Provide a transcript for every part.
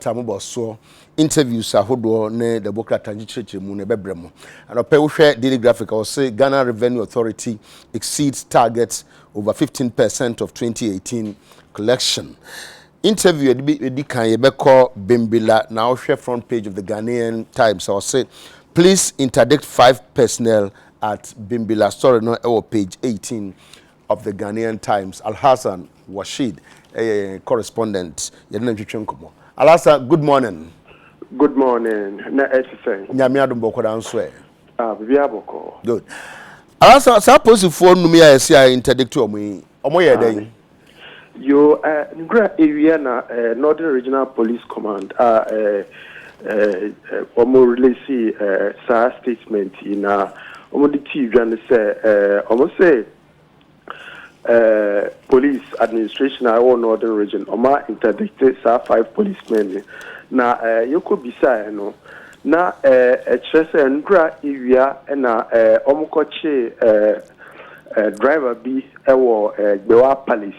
Mobɔ interviews ahodoɔ ne dɛbɔ krataa nkyerɛkyerɛ mu na ɛbɛbrɛ mu. Anɔpɛ wohwɛ Daily Graphic a, wɔse Ghana Revenue Authority exceeds targets over 15% of 2018 collection. Interview yɛde bi edi kan, yɛbɛkɔ Bimbila na wohwɛ front page of the Ghanaian Times a, wɔse police interdict five personnel at Bimbila. Story no ɛwɔ page 18 of the Ghanaian Times. Alhassan Washid ɛyɛ correspondent, yɛde na ntwitwe nkɔmmɔ. Alhassan, good morning. Good morning. Na ɛte sɛn? Nyame adom, bɔkɔda nso ɛ? Ah, biribi abɔkɔ. Good. Alhassan, saa polisifoɔ nnum yi a yɛsi a interdict wɔn yi, wɔn yɛ dɛn? Yo, nwura ewia na Northern Regional Police Command a wɔn release saa statement yi na wɔn de tii dwa no sɛ wɔn sɛ police administration a ɛwɔ Northern Region, wɔn a interdict saa five policemen ni. Na yɛkɔ bisaeɛ no na ɛkyerɛ sɛ nwura ewia na wɔn kɔkye driver bi ɛwɔ Gbewa Palace,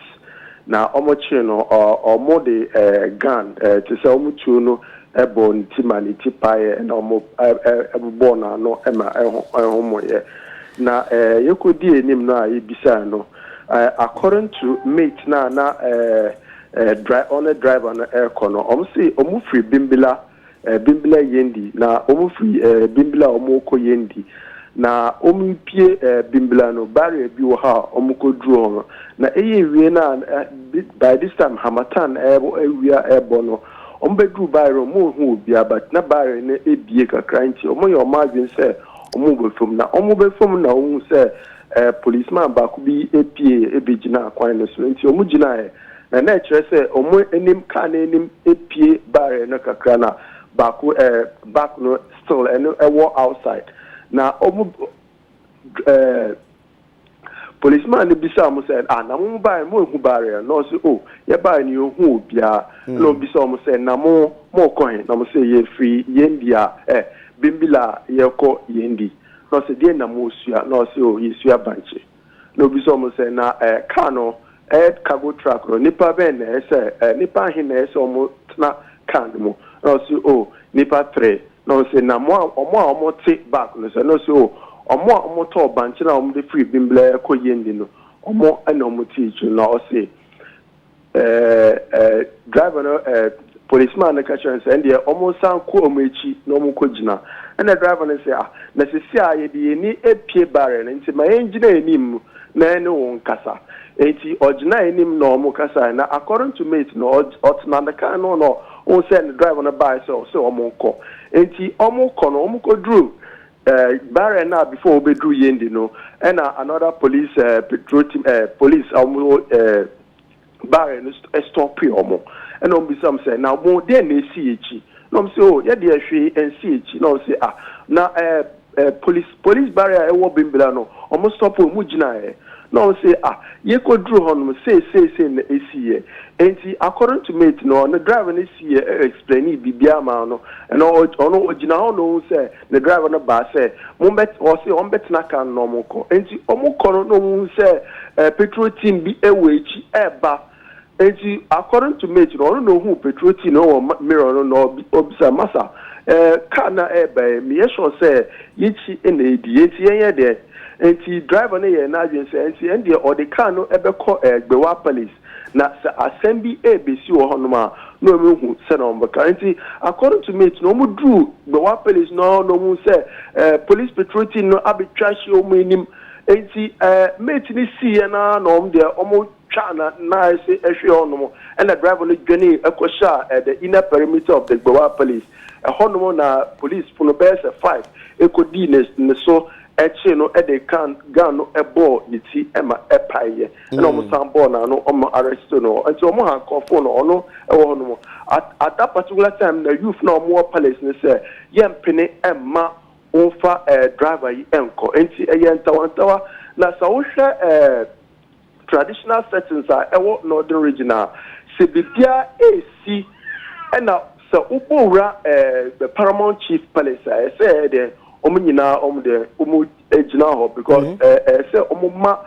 na wɔn kye no, wɔn de gun te sɛ wɔn tuo no ɛbɔ ne ti ma ne ti paeɛ, ɛna wɔn ɛbobɔ n'ano ɛma ɛho ɛhomoyɛ. Na yɛkɔdi anim no a yɛbisaeɛ no, according to mate na dri ɔne driver no ɛrekɔ no, wɔn si wɔn firi Bimbila, Bimbila Yendi, na wɔn firi Bimbila a wɔn kɔ Yendi, na wɔn pie Bimbila no, barrier bi wɔ ha a wɔn kɔ duro hɔ no, na ɛyɛ wie na by this time harmattan ɛɛbɔ, awia ɛɛbɔ no, wɔn bɛduru barrier, wɔn hu obiara, but na barrier no ebie kakra, nti wɔn yɛ wɔn adwene sɛ wɔn bɛ fam, na wɔn bɛ fam na wɔn sɛ policeman baako bi epie ebegyina kwan no so, nti wɔn gyina yɛ na ɛkyerɛ sɛ wɔn anim kaa no anim epie barrier no kakra, na baako back no still ɛno ɛwɔ outside, na wɔn policeman no bisa wɔn sɛ, "Ah, na mo baa mo ehu barrier?" Na ɔsɛ, "Oh, yɛ baa no yɛhu obiara." Na obisa wɔn sɛ, "Na mo kɔ he?" Na mo sɛ, "Yɛfiri Yendi a Bimbila a yɛkɔ Yendi." Na ɔsɛ, "Deɛ na mo sua?" Na ɔsɛ, "Oh, yɛsua bankye." Na obisa wɔn sɛ, "Na kaa no, cargo truck no, nipa bɛn na ɛsɛ nipa ahe na ɛsɛ wɔn tena kaa no mu?" Na ɔsɛ, "Oh, nipa three." Na ɔsɛ, "Na mo a ɔmo a ɔmo te back no sɛ?" Na ɔsɛ, "Oh, ɔmo a ɔmo tɔɔ bankye na ɔmo de firi Bimbila kɔ Yendi no, ɔmo ɛna ɔmo te akyi." Na ɔsɛ ɛɛ ɛɛ driver no, policeman no ka kyerɛ no sɛ ɛndeɛ ɔmo san kɔ ɔmo akyi na ɔmo kɔ gyina. Ɛna driver no sɛ, "Ah, na sisi a yɛde yɛn ni epie barrier no, nti ma yɛn gyina anim na ɛne wɔn kasa." Nti ɔgyina anim na ɔmo kasa, na according to mate no, ɔtena ne car no na ɔmo sɛ ne driver no baa sɛ ɔsɛ ɔmo nkɔ, nti ɔmo kɔ no, ɔmo kɔ duru barrier na before ɔbɛduru Yendi no, ɛna another police patrol team, police a ɔmo barrier no stop ɔmo, ɛna ɔmo bisa ɔmo sɛ, "Na ɔmo deɛ na esi akyi?" Na ɔmo sɛ, "Oh, yɛdeɛ hwee nsi akyi." Na ɔmo sɛ, "Ah, na ɛɛ police barrier ɛwɔ Bimbila no, ɔmo stop, ɔmo gyina yɛ." Na ɔmo sɛ, "Ah, yɛkɔduru hɔ nom sei sei sei na esi yɛ." Nti according to mate no, ɔno driver no si yɛ ɛ explain biribi ama no, ɛna ɔno ɔgyina hɔ na ɔhu sɛ ne driver no baa sɛ mo bɛ ɔsɛ ɔmo bɛtena car no na ɔmo kɔ. Nti ɔmo kɔ no na ɔmo hu sɛ patrol team bi ɛwɔ akyi ɛɛba. Nti according to mate no, ɔno na ohun patrol team no wɔ mirror no na ɔbisa masa car na ɛɛba yɛ meyɛ sure sɛ yɛkyi ɛna edi yɛnti yɛnyɛ deɛ. Nti driver no yɛ n'adwene sɛ nti ɛndeɛ ɔde car no ɛbɛkɔ Gbewa Palace, na sɛ asɛm bi ɛɛbɛsi wɔ hɔnom a, na wɔn ehu sɛ na wɔn bɛka. Nti according to mate no, wɔn duru Gbewa Palace no na wɔn sɛ police patrol team no abɛtwa ahyia wɔn anim. Nti mate no si yɛ na wɔn deɛ wɔn twa na nan ase ɛhwɛ hɔnom, ɛna driver no dwane ɛkɔhyɛ a the inner perimeter of the Gbewa Palace ɛhɔnom, na police fo no bɛyɛ sɛ five ɛkɔdii ne so, ɛkyi no, ɛde kan gun no ɛbɔɔ ne ti ɛma ɛpaeɛ, ɛna wɔn san bɔɔ n'ano, ɔmo arrest no. Nti wɔn handcuff no, ɔno ɛwɔ hɔnom. At that particular time na youth na wɔn wɔ palace no sɛ yɛmpene ɛmma wɔmfa driver yi ɛnkɔ, nti ɛyɛ ntawantawa. Na sɛ wohwɛ traditional settings a ɛwɔ Northern Region a, sɛ biribiara esi ɛna sɛ wobɔ wura the paramount chief palace a, ɛsɛ ɛyɛ deɛ wɔn nyinaa wɔn deɛ wɔn gyina hɔ because ɛɛ sɛ wɔn ma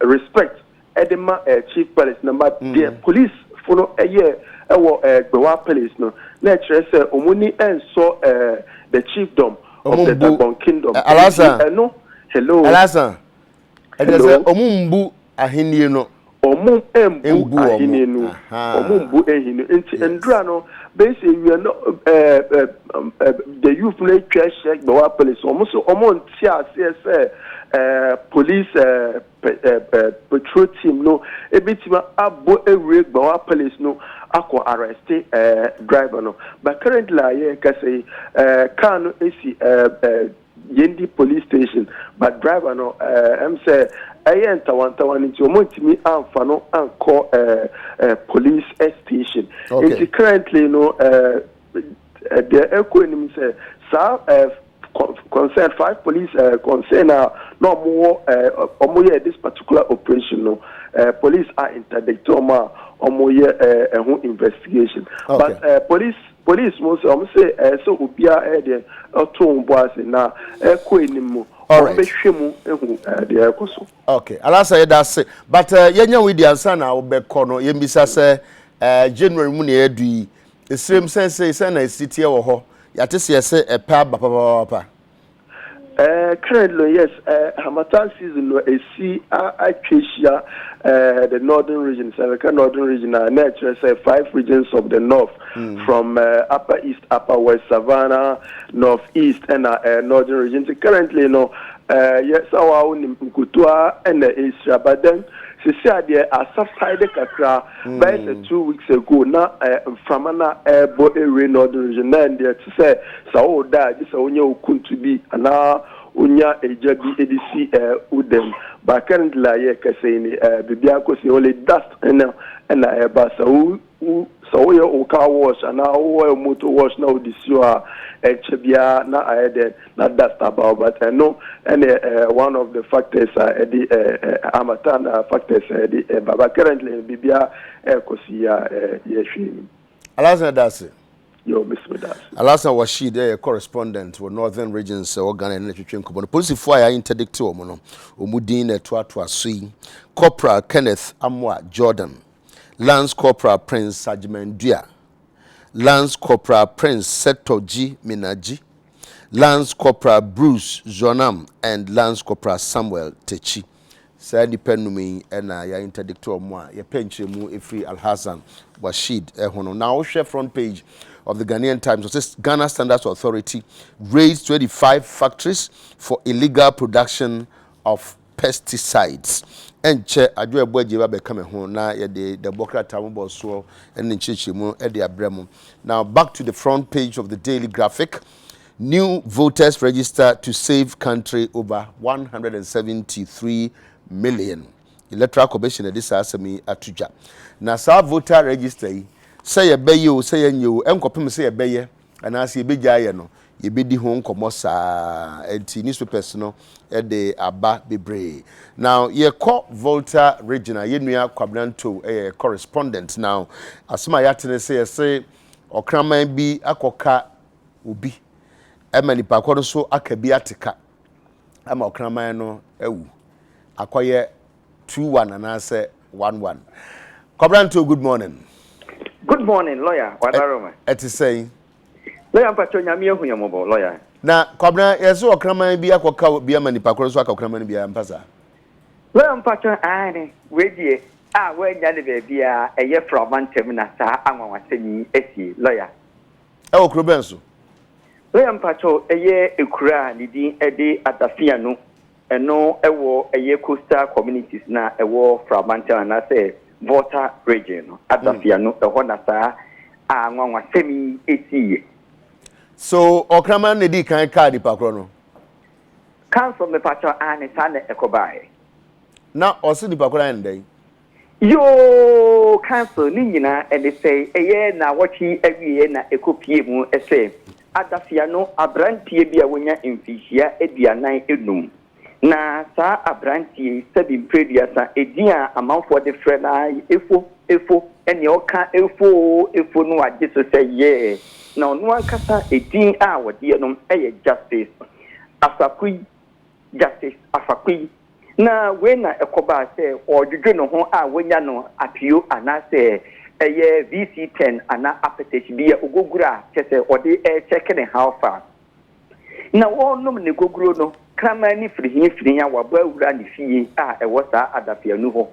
respect ɛde ma chief palace. Na ma deɛ police fo no ɛyɛ ɛwɔ Gbewa Palace no, na ɛkyerɛ sɛ wɔn ani nsɔ the chiefdom of the Dagbon Kingdom. Alasa. Ɛno, hello. Alasa. Ɛkyerɛ sɛ wɔn mbu ahenni no. Wɔn mbu ahenni no. Wɔn mbu ahenni no. Nti ndura no bɛyɛ sɛ ewia no ɛɛ ɛɛ the youth no atwa ahyia Gbewa Palace. Wɔn nso wɔn nte aseɛ sɛ police patrol team no ebetumi abɔ ewura Gbewa Palace no akɔ arrest driver no. But currently a yɛrekasa yi, car no esi Yendi police station, but driver no sɛ ɛyɛ ntawantawa no nti wɔn ntumi amfa no ankɔ police station. Nti currently no, deɛ ɛkɔ anim sɛ saa concern five police concern a na wɔn wɔ wɔn yɛ this particular operation no, police a interdict wɔn a wɔn yɛ ɛho investigation. But police mo sɛ wɔn sɛ sɛ obiara ɛyɛ deɛ ɛto wɔn bo ase na ɛkɔ anim mu, wɔn bɛhwɛ mu ehu deɛ ɛkɔ so. Okay, Alasa, yɛda ase, but yɛnya wo di ansa na wobɛkɔ no, yɛmbisa sɛ January mu na yɛadu yi, esirem sɛn sɛ na esi teɛ wɔ hɔ? Yɛate sɛ yɛsɛ ɛpɛ aba papaapa. Currently, yes, harmattan season no esi atwa ahyia the northern region. Sɛ meka northern region a, na ɛkyerɛ sɛ five regions of the north, from Upper East, Upper West, Savannah, North East ɛna Northern region. Nti currently no, yɛ sɛ wa wonim nkutoa ɛna esira, but then sisi adeɛ asubside kakra. Bɛyɛ sɛ 2 weeks ago na mframa na ɛɛbɔ ewura northern region na ɛdeɛ te sɛ wɔda a, gye sɛ wonya okuntu bi anaa wonya egya bi edi si wodam. But currently a yɛ kɛse yi ni, biribi akɔsi, only dust ɛna ɛba. Sɛ wo wo sɛ woyɛ wo car wash anaa woyɛ motor wash na wode si hɔ a, ɛkyɛ biara na ayɛ dɛ na dust aba hɔ. But ɛno ɛna one of the factors a ɛde harmattan factors a ɛde ɛba. But currently biribiara ɛrekɔ si a yɛhwɛ anim. Alasa, yɛda ase. Yo, Mr. Das. Alasa Washid ɛyɛ correspondent wɔ Northern Regions ɛwɔ Ghana ɛne twetwe nkɔmmɔ no. Polisifoɔ a yɛa interdict wɔn no, wɔn din na ɛtoatoa so yi: Corporal Kenneth Amoa Jordan, Lance Corporal Prince Sajimandua, Lance Corporal Prince Setoji Minaji, Lance Corporal Bruce Zonam and Lance Corporal Samuel Techi. Saa nipa num yi ɛna yɛ interdict wɔn a yɛpɛ nkyerɛmu efiri Alhassan Washid ɛho no. Na wohwɛ front page of the Ghanaian Times, ɔsɛ Ghana Standards Authority raised 25 factories for illegal production of pesticides. Ɛnkyɛ Adwo ɛbɔ agye ba bɛka me ho na yɛde dɛbɔ krataa mu bɔ soɔ ɛne nkyerɛkyerɛmu ɛde abrɛ mu. Now back to the front page of the Daily Graphic: new voters register to save country over 173 million. Electoral Commission ɛde saa asɛm yi ato dwa. Na saa voter register yi, sɛ yɛbɛyɛ o, sɛ yɛnyɛ o, ɛnkɔpem sɛ yɛbɛyɛ anaasɛ yɛbɛgya ayɛ no, yɛbɛdi ho nkɔmmɔ saa. Nti newspapers no ɛde aba bebree. Now yɛkɔ Volta Region a yɛnua Kwabena Nto ɛyɛ correspondent. Now asɛm a yɛate ne sɛ yɛsɛ ɔkraman bi akɔka obi ɛma nipa kɔ no so aka bi ate ka ama ɔkraman no awu, akɔyɛ 2-1 anaasɛ 1-1. Kwabena Nto, good morning. Good morning, lawyer Wadaroma. Ɛte sɛn? Lawyer, mpatwa Nyame ehu yɛn mmɔbɔ, lawyer. Na Kwabena, yɛsɛ ɔkraman bi akɔka bi ama nipa koro so aka ɔkraman no bi ampa saa? Lawyer, mpatwa aane, wei deɛ a wɔanya ne baabi a ɛyɛ frama ntɛm na saa anwanwasɛm yi asie, lawyer. Ɛwɔ kuro bɛn so? Lawyer, mpatwa, ɛyɛ ekura a ne din ɛde Adafiano, ɛno ɛwɔ ɛyɛ coastal communities na ɛwɔ Framantam anaasɛ Volta Region no, Adafiano ɛhɔ na saa anwanwasɛm yi esie. So ɔkraman na di kan kaa nipa korɔ no? Counsel, mepatwa, aane, saa na ɛkɔbaeɛ. Na ɔsi nipa korɔ ayɛ ne dɛn? Yoo, counsel, ne nyinaa ɛne sɛ ɛyɛ na wɔtwe awieɛ na ɛkɔpie mu ɛsɛ Adafia no, aberanteɛ bi a wɔnya mfihyia 45, na saa aberanteɛ yi, sɛbi mprɛduasa, edin a amanfoɔ de frɛ na Efo, Efo, ɛnea ɔka Efo, Efo no agye so sɛ yɛɛ, na ɔno ankasa edin a wɔdeɛ no ɛyɛ Justice Asakui, Justice Asakui. Na wei na ɛkɔbaa sɛ ɔdwodwo ne ho a wɔnya no apio anaasɛ ɛyɛ VC10 anaa apɛtɛhyi bi a ogogoro a kyerɛ sɛ ɔde rekyɛke ne how far. Na wɔrenom ne gogoro no, kraman no firi he firi he a wabɔ awura ne fie a ɛwɔ saa adafianu hɔ.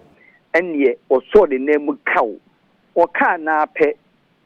Ɛnneɛ ɔsɔɔ ne nan mu kaw. Ɔkaa no ara pɛ,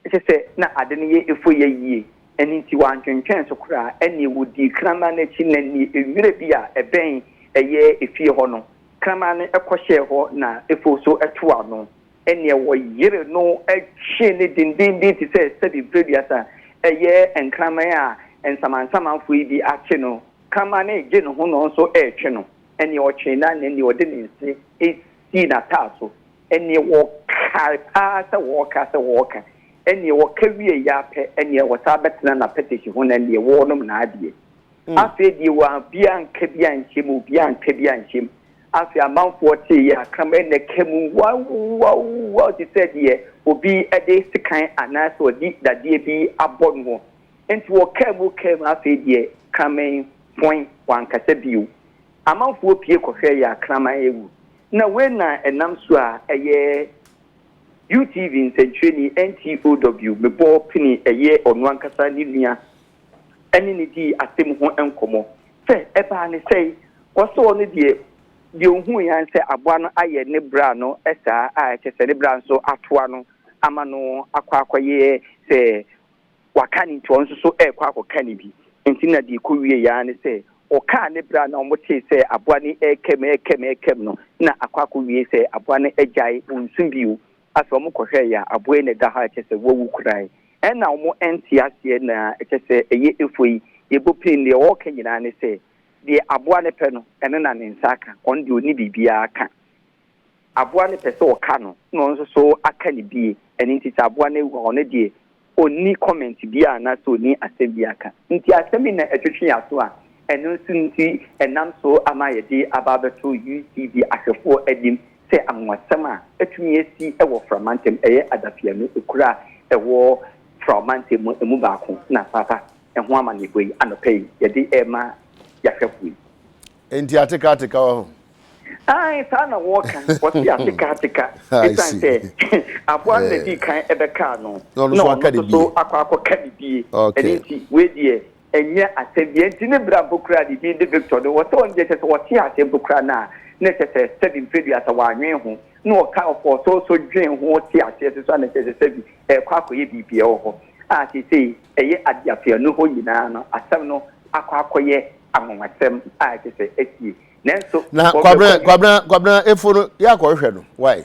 kyerɛ sɛ na ade no yɛ efoyɛ yie. Ɛno nti wantwentwɛn so koraa, ɛnneɛ wɔdii kraman no akyi na neɛ nwura bi a ɛbɛn ɛyɛ efie hɔ no, kraman no kɔhyɛɛ hɔ na efo nso too ano. Ɛnneɛ wɔyere no twee no dendeenden te sɛ sɛbi mprɛduasa ɛyɛ nkraman a nsamansamanfoɔ yi bi akye no. Kraman no regye ne ho na ɔno nso retwe no. Ɛnneɛ ɔtwee no ara na ɛnneɛ ɔde ne nse sii n'ataaso. Ɛnneɛ wɔkae paa sɛ wɔreka sɛ wɔreka. Ɛnneɛ wɔka wieeɛ ara pɛ, ɛnneɛ wɔsan bɛtena n'apɛtɛsi ho na ɛnneɛ wɔrenom n'adeɛ. Afei deɛ obiara anka bi anhyɛ mu, obiara anka bi anhyɛ mu. Afei amanfoɔ teeɛ a, kraman na ɛka mu waw-waw-waw te sɛ deɛ obi de sekan anaasɛ ɔde dadeɛ bi abɔ noɔ. Enti wɔkaa mu kaa mu, afei deɛ kraman pɔn, wankasa bio. Amanfoɔ pue kɔhwɛeɛ a, kraman awu. Na wei na ɛnam so a ɛyɛ UTV nsɛnkyerɛni NTOW mebɔɔ pini ɛyɛ ɔno ankasa ne nua ne no dii asɛm ho nkɔmmɔ sɛ ɛbaa ne sɛe. Ɔse ɔno deɛ, deɛ ɔhuui ara ne sɛ aboa no ayɛ ne bra no saa a kyerɛ sɛ ne bra nso atoa no ama no akɔ akɔyɛ sɛ waka no nti ɔno nso so ɛrekɔ akɔka no bi. Nti na deɛ ɛkɔwieeɛ ara ne sɛ ɔkaa ne bra na wɔtee sɛ aboa no rekam rekam rekam no na akɔ akɔwie sɛ aboa no agyae ɔnsu bio. Afei wɔkɔhwɛeɛ a aboa yi na ɛda hɔ a kyerɛ sɛ wawu koraa. Ɛna wɔn nte aseɛ na kyerɛ sɛ ɛyɛ efo yi yɛbɔ pin deɛ wɔreka nyinaa ne sɛ deɛ aboa no pɛ no ɛno na ne nsa aka ɔno deɛ ɔnni biribiara ka. Aboa no pɛ sɛ ɔka no na ɔno nso so aka no bie ɛno nti sɛ aboa no awu a ɔno deɛ ɔnni comment biara anaasɛ ɔnni asɛm biara ka. Nti asɛm yi na ɛtwetwe yɛn aso a ɛno nso nti ɛnam so ama yɛde aba abɛto UTV ahwɛfoɔ anim sɛ anwonwasɛm a atumi asi wɔ Fra mantam ɛyɛ Adafianu ekuro a ɛwɔ Fra mantam mu emu baako na paapa ɛho amanneɛbɔ yi anɔpa yi yɛde rema yɛahwɛfoɔ yi. Enti ateka ateka wɔ ho. Ae, saa na wɔka. Wɔse ateka ateka. Esiane sɛ aboa no na dii kan bɛkaa no, na ɔno nso so akɔ akɔka ne bie. Ɛno nti, wei deɛ, ɛnyɛ asɛm biara. Enti ne bra mpo koraa ne din de Victor no, wɔsɛ ɔno deɛ kyerɛ sɛ ɔte aseɛ mpo koraa no a, na kyerɛ sɛ sɛbi mfeɛ aduasa wannwen ho. Na ɔka ɔfɔɔ so so dwen ho te aseɛ nso so a, na kyerɛ sɛ sɛbi ɛrekɔ akɔyɛ biribi wɔ hɔ. A seesei ɛyɛ adeapeanu hɔ nyinaa no, asɛm no akɔ akɔyɛ anwanwasɛm a ɛkyerɛ sɛ asie. Nanso, Na Kwabena Kwabena Kwabena efo no yɛ akɔhwehwɛ no why?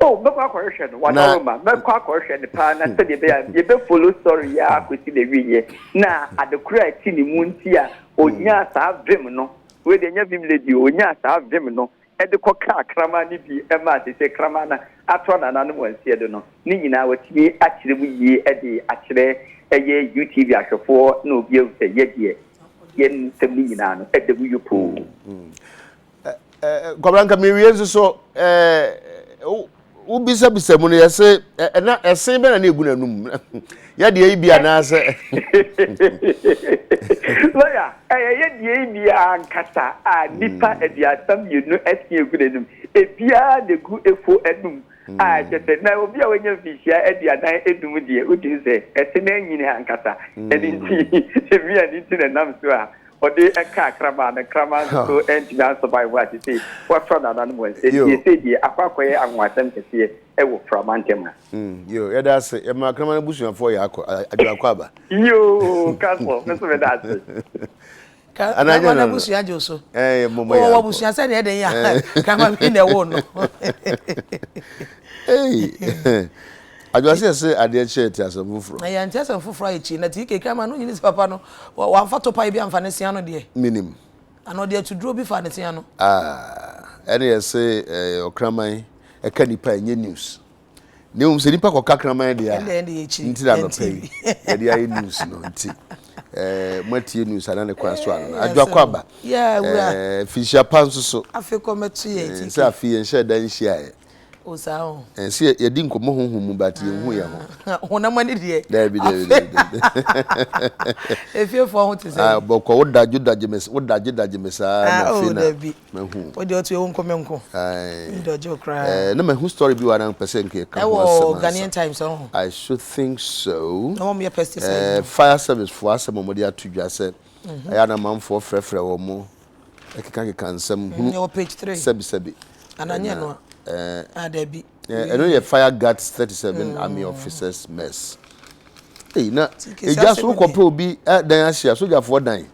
Oh, mɛkɔ akɔhwehwɛ no, wadaroma, mɛkɔ akɔhwehwɛ no paa na sɛdeɛ ɛbɛyɛ a yɛbɛ follow story yi ara akɔsi n'awieɛ na ade korɔ a ɛte ne mu nti a ɔnyaa saa vim no, wei deɛ ɛnyɛ vim lady o, ɔnyaa saa vim no de kɔkaa kraman no bi maa seesei kraman no atoa nananom wɔn nseɛ do no, ne nyinaa watumi akyerɛ mu yie de akyerɛ ɛyɛ UTV ahwɛfoɔ na obi ahu sɛ yɛ deɛ yɛn nsɛm no nyinaa no ɛda mu yopoo. Kwabena nka mewie nso so wobisabisa mu no yɛse ɛna ɛsen bɛ na ne egu n'anum yɛ deɛ yi bi anaasɛ. Lɔya ɛyɛ yɛ deɛ yi bi ankasa a nipa 32 ɛsen egu n'anum ebiara na egu efo anum a kyɛ sɛ na obi a wanya mfinhyia 45 deɛ wotumi sɛ ɛse no anyini ankasa ɛno nti ebi a ne nti na ɛnam so a ɔde kaa kraman no, kraman nso so antumi ansurvive a seesei watɔ nananom wɔn nsa nti seesei deɛ akɔ akɔyɛ anwonwasɛm kɛseɛ wɔ Frama ntam ha. Yo, yɛda ase. Yɛma kraman abusuafoɔ yɛ akɔ, adwo akɔ aba. Yoo, Castle, me nso meda ase. Kraman abusua gye wo so. Eh, mama yɛ akɔ. Abusua sɛ deɛ ɛdɛn yi a, kraman bi na ɛwoo no. Hey. Adwoa sɛ yɛse adeɛ kye ɛte asɛm foforɔ. Na yɛnte asɛm foforɔ a yɛkyi. Na TK Kraman no nyini sɛ papa no wamfa topae bi amfa ne se ano deɛ. Menim. Anaa ɔde atuduro bi faa ne se ano. Ah, ɛne yɛse eh, ɔkraman ɛka nipa ɛnyɛ news. Na mmom sɛ nipa kɔka kraman deɛ a, nti na anɔpa yi yɛde ayɛ news no nti. Eh, moatie news ana ne kwan so ano no. Adwoa kɔ aba. Yeah, wura. Eh, finhyia pa nso so. Afe kɔ mɛto yɛn TK. Sɛ afe yɛnhyɛ da nhyiaeɛ. O saa o. Eh, sɛ yɛdi nkɔmmɔ honhom mu but yɛnhu yɛn ho. Honam ani deɛ. Daabi daabi daabi. Efiefoɔ ho te sɛ. Ah, bɔkɔ wo dagye dagye me wo dagye dagye me saa na ah, afei oh, na daabi. Mahu. Wo deɛ ɔte ewu nko me nko. Ndɔgye wo koraa. Eh, na mahu story bi wɔ na mpɛ sɛ nka yɛka ho asɛm. Ɛwɔ Ghanaian Times ɔho. I should think so. Na wɔn yɛ pesticide. Eh, fire service foɔ asɛm a wɔde ato dwa sɛ ɛyɛ na amanfoɔ frɛfrɛ wɔn ɛkekakeka nsɛm hunu. Ɛwɔ page 3. Sɛbi sɛbi. Ana nyɛ no a. Ah, dabi. Ɛno yɛ fire guards 37 army officers mess. Ei, na egya so wokɔpɛ obi dan ahye a sogyafoɔ dan.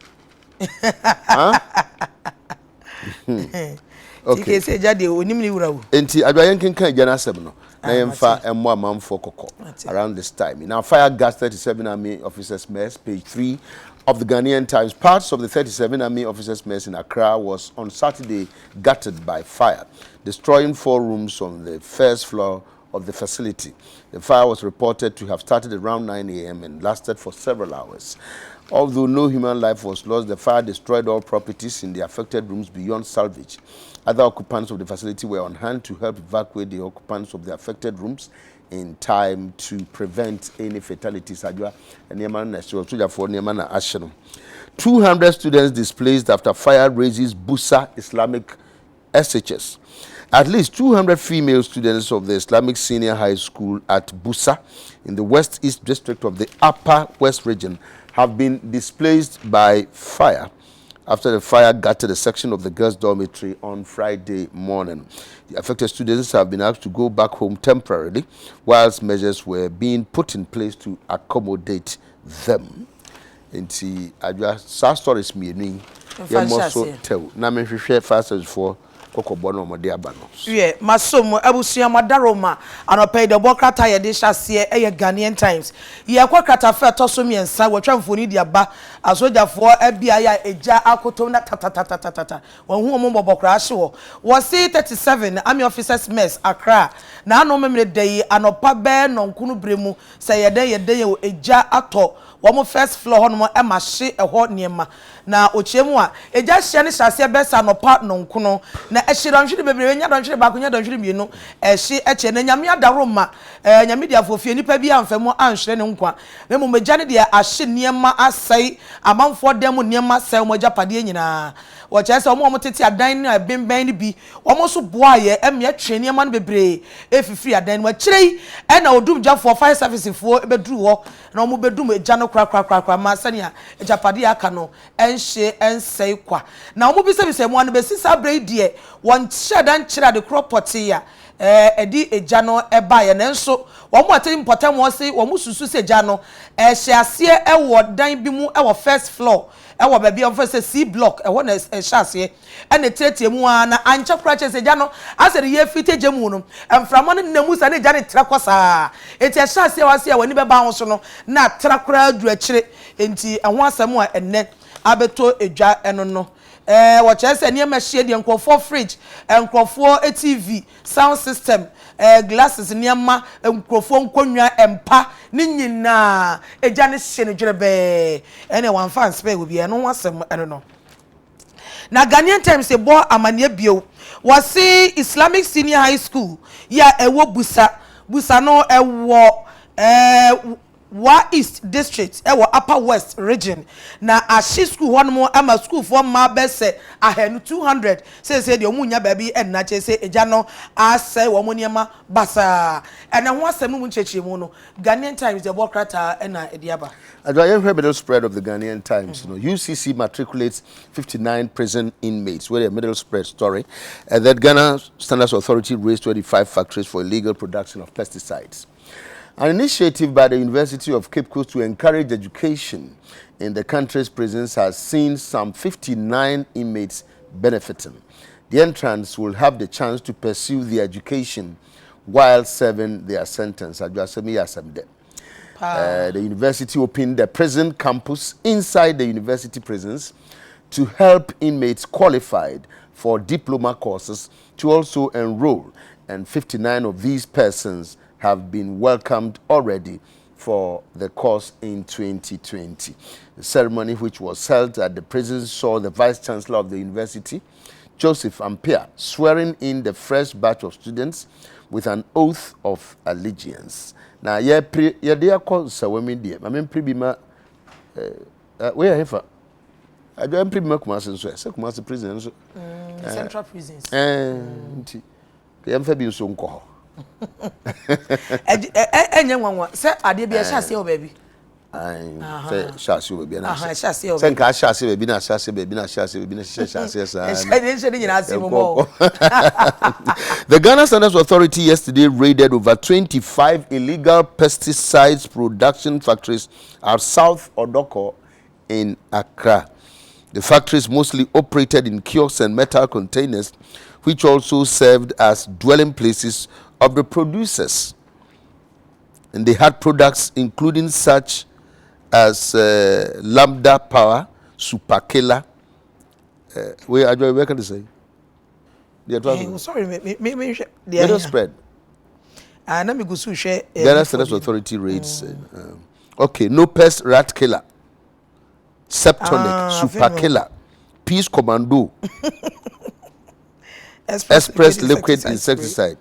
Okay. Sɛ egya deɛ onim ne wura o. Enti adwa yɛn kenkan egya n'asɛm no na yɛn fa mmɔ amanfoɔ kɔkɔ around this time. Now fire gas 37 army officers mess page 3 of the Ghanaian Times. Parts of the 37 army officers mess in Accra was on Saturday gutted by fire, destroying 4 rooms on the first floor of the facility. The fire was reported to have started around 9 a.m. and lasted for several hours. Although no human life was lost, the fire destroyed all properties in the affected rooms beyond salvage. Other occupants of the facility were on hand to help evacuate the occupants of the affected rooms in time to prevent any fatalities. Adwa, nneɛma no na ɛhyɛ sogyafoɔ nneɛma na ahye no. 200 students displaced after fire raises Busa Islamic SHS. At least 200 female students of the Islamic Senior High School at Busa in the West East District of the Upper West Region have been displaced by fire after the fire gutted a section of the girls' dormitory on Friday morning. The affected students have been asked to go back home temporarily whilst measures were being put in place to accommodate them. Nti adwa saa stories mmienu yi yɛmmɔ so tɛw na menhwehwɛ fire service foɔ kɔkɔbɔ no wɔde aba no. Wiɛ, masom abusua mo adaworoma anɔpa yi deɛ ɔbɔ krataa a yɛde hyɛ aseɛ yɛ Ghanaian Times. Yɛkɔ kratafa a ɛtɔ so mmiɛnsa, wɔatwa mfoni de aba asogyafoɔ beaeɛ a egya akotom na tatatatatata wɔahu wɔn mmɔbɔ koraa ahye hɔ. Wɔse 37 Army Officers Mess, Accra, Naano Memeneda yi anɔpa bɛyɛ nnɔnkono berɛ mu sɛ yɛ dɛn yɛ dɛn o egya atɔ wɔn first floor hɔnom ma ahye ɛhɔ nneɛma. Na ɔkyerɛ mu a, egya hyeɛ no hyɛ aseɛ bɛyɛ sɛ anɔpa nnɔnkono, na ɛhye dɔnhwere bebree, ɛnyɛ dɔnhwere baako, ɛnyɛ dɔnhwere mmienu, ɛhye kyɛ. Na Nyame adaworoma, ɛɛ Nyame diafoɔ fie, nipa biara amfa mu anhwere ne nkwa, na mmom egya no deɛ ahye nneɛma, asɛe amanfoɔ dan mu nneɛma, asɛe wɔn agyapadeɛ nyinaa. Wɔkyerɛ sɛ wɔn a wɔtete adan no a ɛbembɛn no bi, wɔn nso boaeɛ ma yɛtwee nneɛma no bebree fifirii adan no mu. Akyire yi na odumgyafoɔ, fire service, foɔ bɛduruu hɔ na wɔbɛdum egya no korakorakorakora ma sɛnea agyapadeɛ a aka no nhye nsɛe kwa. Na wɔbisabisaa mu ano bɛsi saa berɛ yi deɛ, wɔnhyɛɛ da nkyerɛɛ adekorɔ pɔtee a ɛde egya no baeɛ. Nanso wɔn a wɔte mpɔtam hɔ se wɔsusu sɛ gya no hyɛɛ aseɛ wɔ dan bi mu wɔ first floor wɔ baabi a wɔfrɛ sɛ C block, ɛhɔ na ɛhyɛ aseɛ na ɛteatea mu ara na ankyɛ koraa kyerɛ sɛ gya no asɛ ne yɛ firi gya mu no mframa no nam mu saa na gya no trɛ kɔ saa enti ɛhyɛ aseɛ wɔ ase a w'ani bɛba ho so no na atra koraa duru akyire enti ɛho asɛm a ɛnnɛ abɛtɔ dwa ɛno no ɛɛ wɔkyerɛ sɛ nneɛma ɛhyeɛ deɛ nkurɔfoɔ fridge nkurɔfoɔ TV sound system, glasses, nneɛma, nkurɔfoɔ nkonnwa, mpa, ne nyinaa, egya no hye no dwerebɛɛ. Ɛnneɛ wɔamfa anspɛɛ obiara, ɛno ho asɛm ɛno no. Na Ghanaian Times bɔ amaneɛ bio, wɔse Islamic Senior High School yi a ɛwɔ Busa, Busa no ɛwɔ ɛɛ Wa East District wɔ Upper West Region, na ahye sukuu hɔnom ama sukuufoɔ mmaa bɛsɛ ahanu, 200, seesei deɛ wɔnnya baabi nna kyerɛ sɛ egya no asɛe wɔn nneɛma basaa. Ɛna ho asɛm no mu nkyerɛkyerɛmu no, Ghanaian Times de ɛbɔ krataa na ɛde aba. Adwoa, yɛnhwɛ middle spread of the Ghanaian Times no. UCC matriculates 59 prison inmates. Wei yɛ middle spread story. And that Ghana Standards Authority raised 25 factories for illegal production of pesticides. An initiative by the University of Cape Coast to encourage education in the country's prisons has seen some 59 inmates benefiting. The entrants will have the chance to pursue their education while serving their sentence. Uh, the university opened the prison campus inside the university prisons to help inmates qualified for diploma courses to also enroll. And 59 of these persons have been welcomed already for the course in 2020. The ceremony, which was held at the prison, saw the Vice Chancellor of the university, Joseph Ampia, swearing in the fresh batch of students with an oath of allegiance. Na yɛpere yɛde akɔ nsawam yi deɛ, ma mempere bi ma eh, eh, wei yɛ hefa? Adwa mpere bi ma Kumasi nso ɛ, sɛ Kumasi prison nso. Mm, eh, Central prisons. Eh, nti yɛmfa bi nso nkɔ hɔ. Ɛnyɛ nwanwa sɛ adeɛ bi ɛhyɛ aseɛ wɔ baabi. Sɛ hyɛ aseɛ wɔ baabi na hyɛ aseɛ sɛ nka ahyɛ aseɛ baabi na ahyɛ aseɛ baabi na ahyɛ aseɛ baabi na hyehyɛ hyɛ aseɛ saa. Ɛhyɛ ne nyinaa ase mu mɔ. The Ghana Standards Authority yesterday raided over 25 illegal pesticides production factories at South Odoko in Accra. The factories mostly operated in kiosks and metal containers, which also served as dwelling places of the producers. And they had products including such as uh, Lambda Power, Super Killer. Uh, wait, I where can I say? The eh, sorry, me me me Middle spread. Ah, na me go so hwɛ. Eh, Ghana Standards Authority rates. Mm. Um, okay, no pest rat killer, septonic, ah, super killer, peace commando, express liquid insecticide.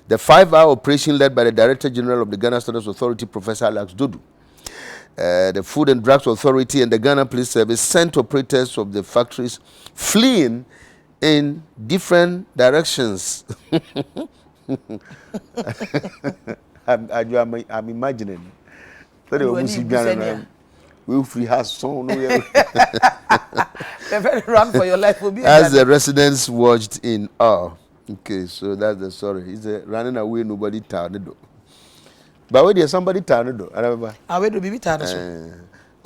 The five-hour operation led by the Director General of the Ghana Standards Authority, Professor Alex Dudu, uh, the Food and Drugs Authority and the Ghana Police Service sent operators of the factories fleeing in different directions. I'm, I'm, I'm imagining. Sɛdeɛ wɔn si dwane no wofiri ha sɔn no yɛ. Run for your life. As the residents watched in awe. Okay, so that's the story. It's a running away nobody tornado. But wait, there's somebody tornado. I remember. Ah, wait, do be tornado. Eh,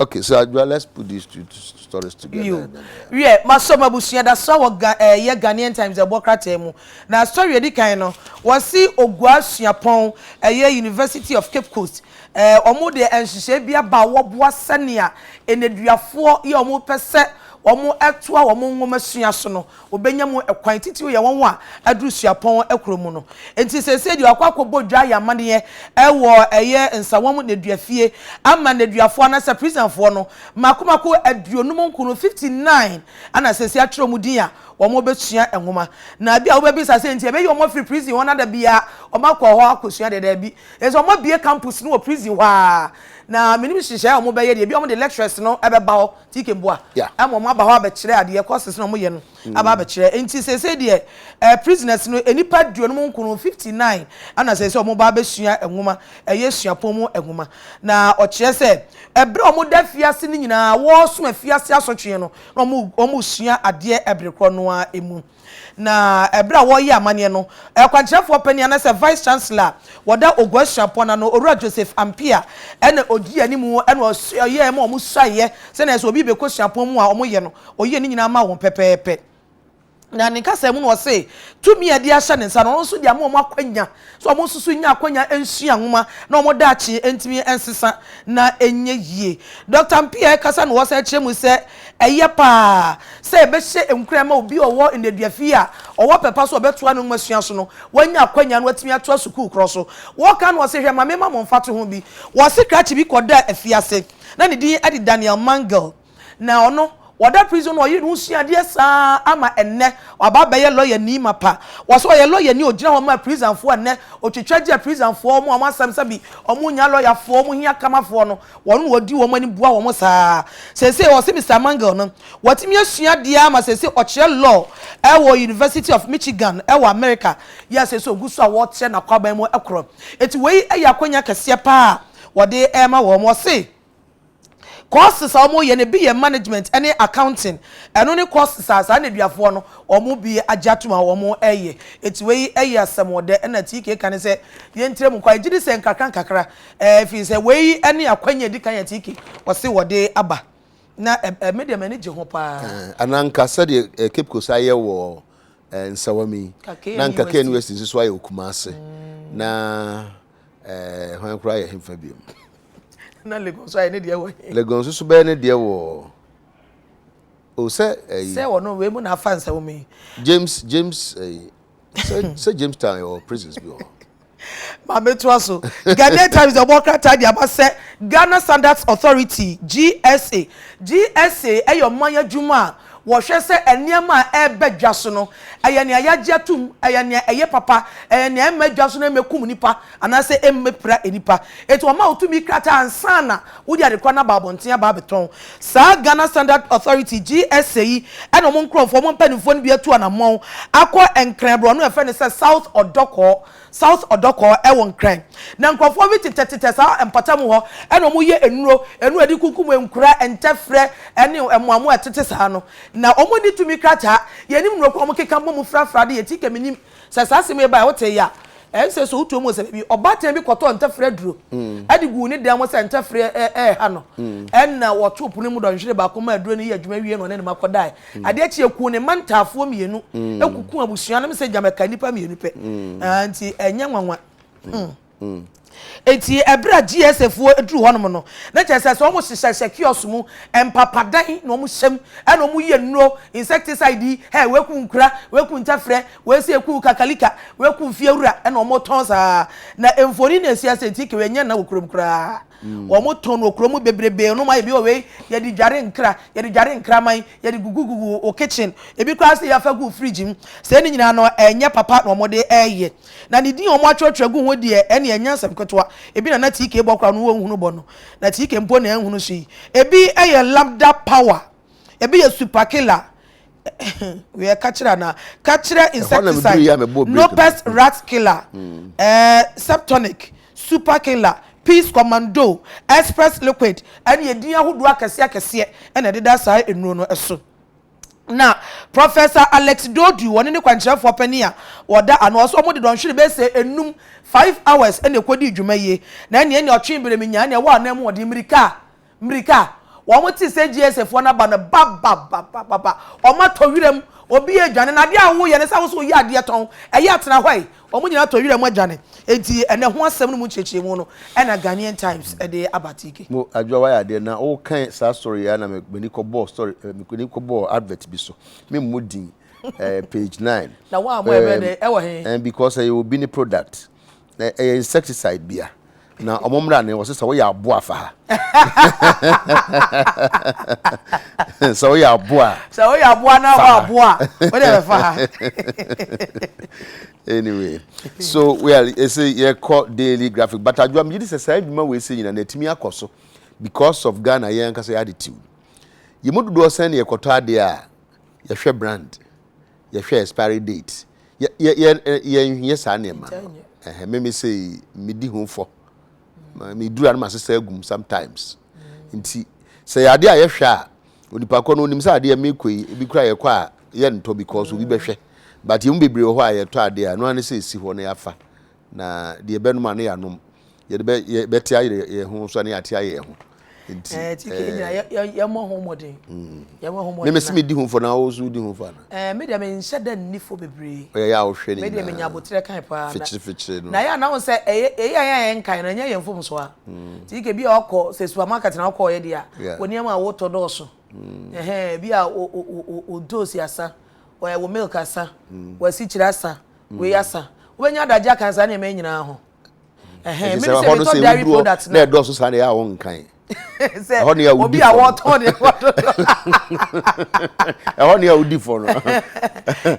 okay, so uh, let's put these two stories together. You. Yeah, maso mabusua da so wɔ ga eh, yɛ Ghanaian Times ɛbɔ krataa mu. Na story edi kan no, wɔsi Ogua Suapɔn ɛyɛ University of Cape Coast. Eh, wɔn de nhyehyɛe bi aba a wɔboa sɛnea nneduafoɔ yɛ wɔn pɛ sɛ wɔn ɛtoa wɔn nwoma sua so no. Wɔbɛnya mu kwan, titiriw yɛ wɔn a aduru suapɔn koro mu no. Enti seesei deɛ wɔakɔ akɔbɔ dwa ayɛ amanneɛ wɔ ɛyɛ Nsawam nneduafie ama nneduafoɔ anaasɛ prisonfoɔ no mmaako mmaako aduonum nkron, 59, ɛna seesei atwerɛ wɔn din a wɔbɛsua nwoma. Na ebia wobɛbisa sɛ enti yɛbɛyi wɔn afiri prison hɔ na da biara wɔakɔ hɔ akɔsua deɛ? Daabi. Ɛsɛ sɛ wɔabue campus no wɔ prison hɔ ara. Na mennim nhyehyɛeɛ a wɔbɛyɛ deɛ, ebia wɔde lecturers no bɛba hɔ TK Mboa ama wɔn aba hɔ abɛkyerɛ adeɛ, courses na wɔyɛ no aba abɛkyerɛ. Nti seesei deɛ eh, prisoners no nnipa aduonum nkron, 59, ɛna seesei wɔn ba abɛsua nwoma, ɛyɛ suapɔn mu nwoma. Na ɔkyerɛ sɛ ɛberɛ a wɔda afiase no nyinaa, wɔresom afiase asotweɛ no, na wɔn wɔresua adeɛ ɛbere korɔ no ara mu. Na ɛberɛ a wɔreyɛ amanneɛ no, kwankyerɛfoɔ panin anaasɛ Vice Chancellor a wɔda Ogua Suapɔn ano, Owura Joseph Ampiah na ɔdii anim na ɔyɛɛ ma wɔsuaeɛ sɛdeɛ sɛ obi rebɛkɔ suapɔn mu a wɔyɛ no, ɔyɛɛ ne nyinaa maa wɔn pɛpɛɛpɛ. Na ne kasa mu no ɔse tumi a ɛde ahyɛ ne nsa no, ɔno nso de ama wɔn akwanya sɛ wɔn nso so nya akwanya nsua nwoma na wɔn daakye ntumi nsesa na ɛnyɛ yie. Dɔkta Mpiah rekasa na ɔsan kyerɛ mu sɛ ɛyɛ paa sɛ yɛbɛhyɛ nkuran ma obi a ɔwɔ nneduafie a ɔwɔ pɛ pa sɛ ɔbɛtoa ne nwomasua so no wanya akwanya na watumi atoa sukuu korɔ so. Wɔreka no ɔse hwɛ ma memma mo mfatoho bi. Wɔse krakye bi kɔdaa afiase na ne din de Daniel Mangel. Na ɔno, ɔda prison no ɔyere ne ho sua adeɛ saa ama ɛnnɛ waba abɛyɛ lɔyani mapa. Wɔse ɔyɛ lɔyani a ɔgyina hɔ ma prisonfoɔ ɛnnɛ, ɔtwitwa gye prisonfoɔ wɔn a wɔn asɛm sɛbi wɔn nnya lɔyafoɔ, wɔn hia kamafoɔ no, wɔn na ɔdi wɔn anim boa wɔn saa. Seesei ɔse Mister Mangel no, watumi asua adeɛ ara ma seesei ɔkyerɛ law ɛwɔ University of Michigan ɛwɔ America, yɛ a seesei ɔgu so a ɔrekyerɛ n'akwaban mu korɔ. Enti wei yɛ akwanya kɛseɛ paa a wɔde rema wɔn. Ɔse. Courses a wɔyɛ no ebi yɛ management ne accounting. Ɛno ne courses a saa nneduafoɔ no wɔn bi agye atom a wɔyɛ. Enti wei yɛ asɛmɔdɛ ɛna TK ka ne sɛ yɛntrɛ mu nkɔ. Yɛgye di sɛ nkakra nkakra ɛfiri sɛ wei ne akwanya a ɛdi kan a TK ɔse wɔde aba. Na ɛ me deɛ m'ani gye ho paa. Anaa nka sɛdeɛ Cape Coast ayɛ wɔ Nsawam yi, na nka KNUST nso so ayɛ wɔ Kumasi. Na Ɛɛ hwan koraa yɛ hemfa biom? Na Legon nso ayɛ ne deɛ wɔ he? Legon nso so bɛyɛ ne deɛ wɔ o sɛ ɛyi. Sɛ wɔ no wei mu na afa nsa wɔ mu yi. James James ɛyi sɛ sɛ Jamestown yɛ wɔ prisons bi wɔ hɔ. Maame toa so. Ghanaian Times ɛbɔ krataa de aba sɛ Ghana Standards Authority, GSA, GSA yɛ ɔman adwuma a wɔhwɛ sɛ nneɛma a ɛreba dwa so no, ɛyɛ nea yɛagye atom, ɛyɛ nea ɛyɛ papa, ɛyɛ nea ɛmma dwa so no mmɛkum nnipa anaasɛ ɛmmɛpira nnipa. Enti wɔma wo tumi krataa ansa na wode adekorɔ no aba abɔnten aba abɛtɔn. Saa Ghana Standard Authority, GSA, yi na wɔn nkurɔfoɔ, wɔn mpanimfoɔ no bi atu anammɔn akɔ Nkran borɔno a yɛfrɛ no sɛ South Ɔdɔkɔɔ, South Ɔdɔkɔɔ wɔ Nkran. Na nkurɔfoɔ bi tetɛtetɛ saa mpɔtam hɔ na wɔyɛ nnuro, nnuro a yɛde kunkum nkura, ntɛfrɛ ne mmoamoa a ɛtete saa no. Na wɔnni tumi krataa. Yɛnnim nnuro ko a wɔkeka bɔ mu frafra de yɛ ti kɛ mennim. Sɛ saa asɛm yi bae a, wotee a, ɛnsɛ sɛ wotuo mu sɛ baabi ɔbaatan bi kɔtɔɔ ntɛfrɛ aduro de guu ne dan mu sɛ ntɛfrɛ reha no. Ɛnna wɔtoo pono mu dɔnhwere baako maa aduro no yɛɛ adwuma wiei na ɔne ne mma kɔdae. Adeɛ kyeeɛ kuu ne mma ntaafoɔ mmienu kuku abusua no sɛ gyama ɛka nnipa mmienu pɛ. Nti ɛnyɛ nwanwa. Enti ɛberɛ a GSA foɔ duru hɔnom no, na kyerɛ sɛ sɛ wɔn hyehyɛhyɛ kiosk mu, mpapadan na wɔn hyɛ mu, ɛna wɔn yɛ nnuro, insecticide yi, hɛ, wei ku nkura, wei ku ntɛfrɛ, wei sɛ eku kakalika, wei ku mfiewura, ɛna wɔn tɔn saa. Na mfoni na esi ase nti kewɛ nyɛ nna wɔ kurom koraa. Wɔn tɔn wɔ kurom bebrebe, wɔn ayɛ bi wɔ wei, yɛde dware nkra, yɛde dware nkraman, yɛde gugugugu wɔ kitchen, ebi koraa sɛ yɛafa gu fridge mu. Sɛ ne nyinaa no ɛnyɛ papa na wɔn de ɛyɛ. Na ne din a wɔatwerɛtwerɛ agu ho deɛ, ɛnneɛ ɛnyɛ asɛm ketewa. Ebi na na TK bɔ koraa no wɔnhunu bɔ no. Na TK mpo na ɛnhunu so yi. Ebi yɛ Lambda Power. Ebi yɛ Super Killer. Wei yɛ kakyerɛ anaa? Kakyerɛ insecticide, Nopest Rat Killer, eh, Septonic, Super Killer, Peace Commando, Express Liquid, ɛne edin ahodoɔ akɛseɛ akɛseɛ na ɛdeda saa nnuro no so. Na Professor Alex Dodoo, ɔno ne kwankyerɛfoɔ panin a ɔda ano, ɔsɛ wɔde dɔnhwere bɛyɛ sɛ enum, five hours, na ɛkɔdii dwuma yie. Na ɛneɛ nea ɔtwe berɛ menyaa, ɛneɛ ɛwɔ anan mu ɔde mmirika, mmirika. Wɔn te sɛ GSA foɔ no aba no ba ba ba ba ba ba, wɔn atɔ wiram, obi redwane, na adeɛ a woyɛ no sɛ wo nso woyɛ adeɛ tɔn, ɛyɛ atena hɔ ɛ, Wɔn nyinaa tɔ wira mu adwane. Enti ɛnnɛ ho asɛm no mu nkyerɛkyerɛmu no na Ghanaian Times de aba TK. Mo Adwoa wayɛ adeɛ na wo kan saa story yi a na m'ani kɔ bɔɔ story m'ani kɔ bɔɔ advert bi so me mmɔ din eh, page 9. Na wo a mo ɛbɛ dɛ ɛwɔ he? Eh, because ɛyɛ obi ne product na ɛyɛ insecticide bia na ɔmo mmra ne wɔsɛ sɛ woyɛ aboa fa ha sɛ woyɛ aboa sɛ woyɛ aboa na wɔ aboa wode bɛfa ha anyway so well ɛsɛ yɛkɔ daily graphic but adwoa megye di sɛ saa adwuma wei sɛ nyina na ɛtumi akɔ so because of Ghana yɛn ankasa yɛ attitude yɛn mu dodoɔ sɛn na yɛkɔtɔ adeɛ a yɛhwɛ brand yɛhwɛ expiry date yɛ yɛ yɛnyɛ saa nneɛma no ɛhɛn meme sɛ medi ho fɔ meduru a no masesa agum sometimes nti sɛ yɛ adeɛ a yɛhwɛ a onipa kɔ no onim sɛ adeɛ mekɔ yi ebi kora yɛkɔ a yɛntɔ because obi bɛhwɛ but yɛn mu bebree wɔ hɔ a yɛtɔ adeɛ a no ara ne sɛ esi hɔ na yɛafa Na deɛ yɛbɛnom a ne yɛanom, yɛde bɛ yɛ bɛte ayɛ yɛn ho nso a ne yɛate ayɛ yɛn ho. Nti ɛɛ ti kɛ nyina yɛ yɛ yɛmmɔ ho mmɔden. Mm. Yɛmmɔ ho mmɔden. Meme se medi ho fɔ na wo nso wodi ho fɔ ana? Ɛɛ me deɛ menhyɛ da nni fɔ bebree. Ɔyɛ yɛ a wohwɛ ne nyinaa. Me deɛ menya aboterɛ kan paa. Fikyiri fikyiri no. Na yɛ a na wo sɛ ɛyɛ ɛyɛ a yɛ a yɛnkan no ɛnyɛ yɛn mfomso a. Mm. Ti kɛ bi a ɔkɔ sɛ supermarket na wokɔɔ yɛ deɛ a, wɔ nneɛma a wotɔ dɔɔso. Mm. Ɛhɛn bi a wo wo wo ntoosi asa, wo milk asa, mm. w'asikyire asa. Wei asa. Wobɛnya adagye akan saa nneɛma yi nyinaa ho. Ɛhɛn, mene sɛ metɔ dairy product na. Na ɛdɔɔso saa na ɛyɛ a wonkan. Sɛ obi a wɔtɔn ne ɛhɔ dodo. Ɛhɔ ne a wodi fɔ no.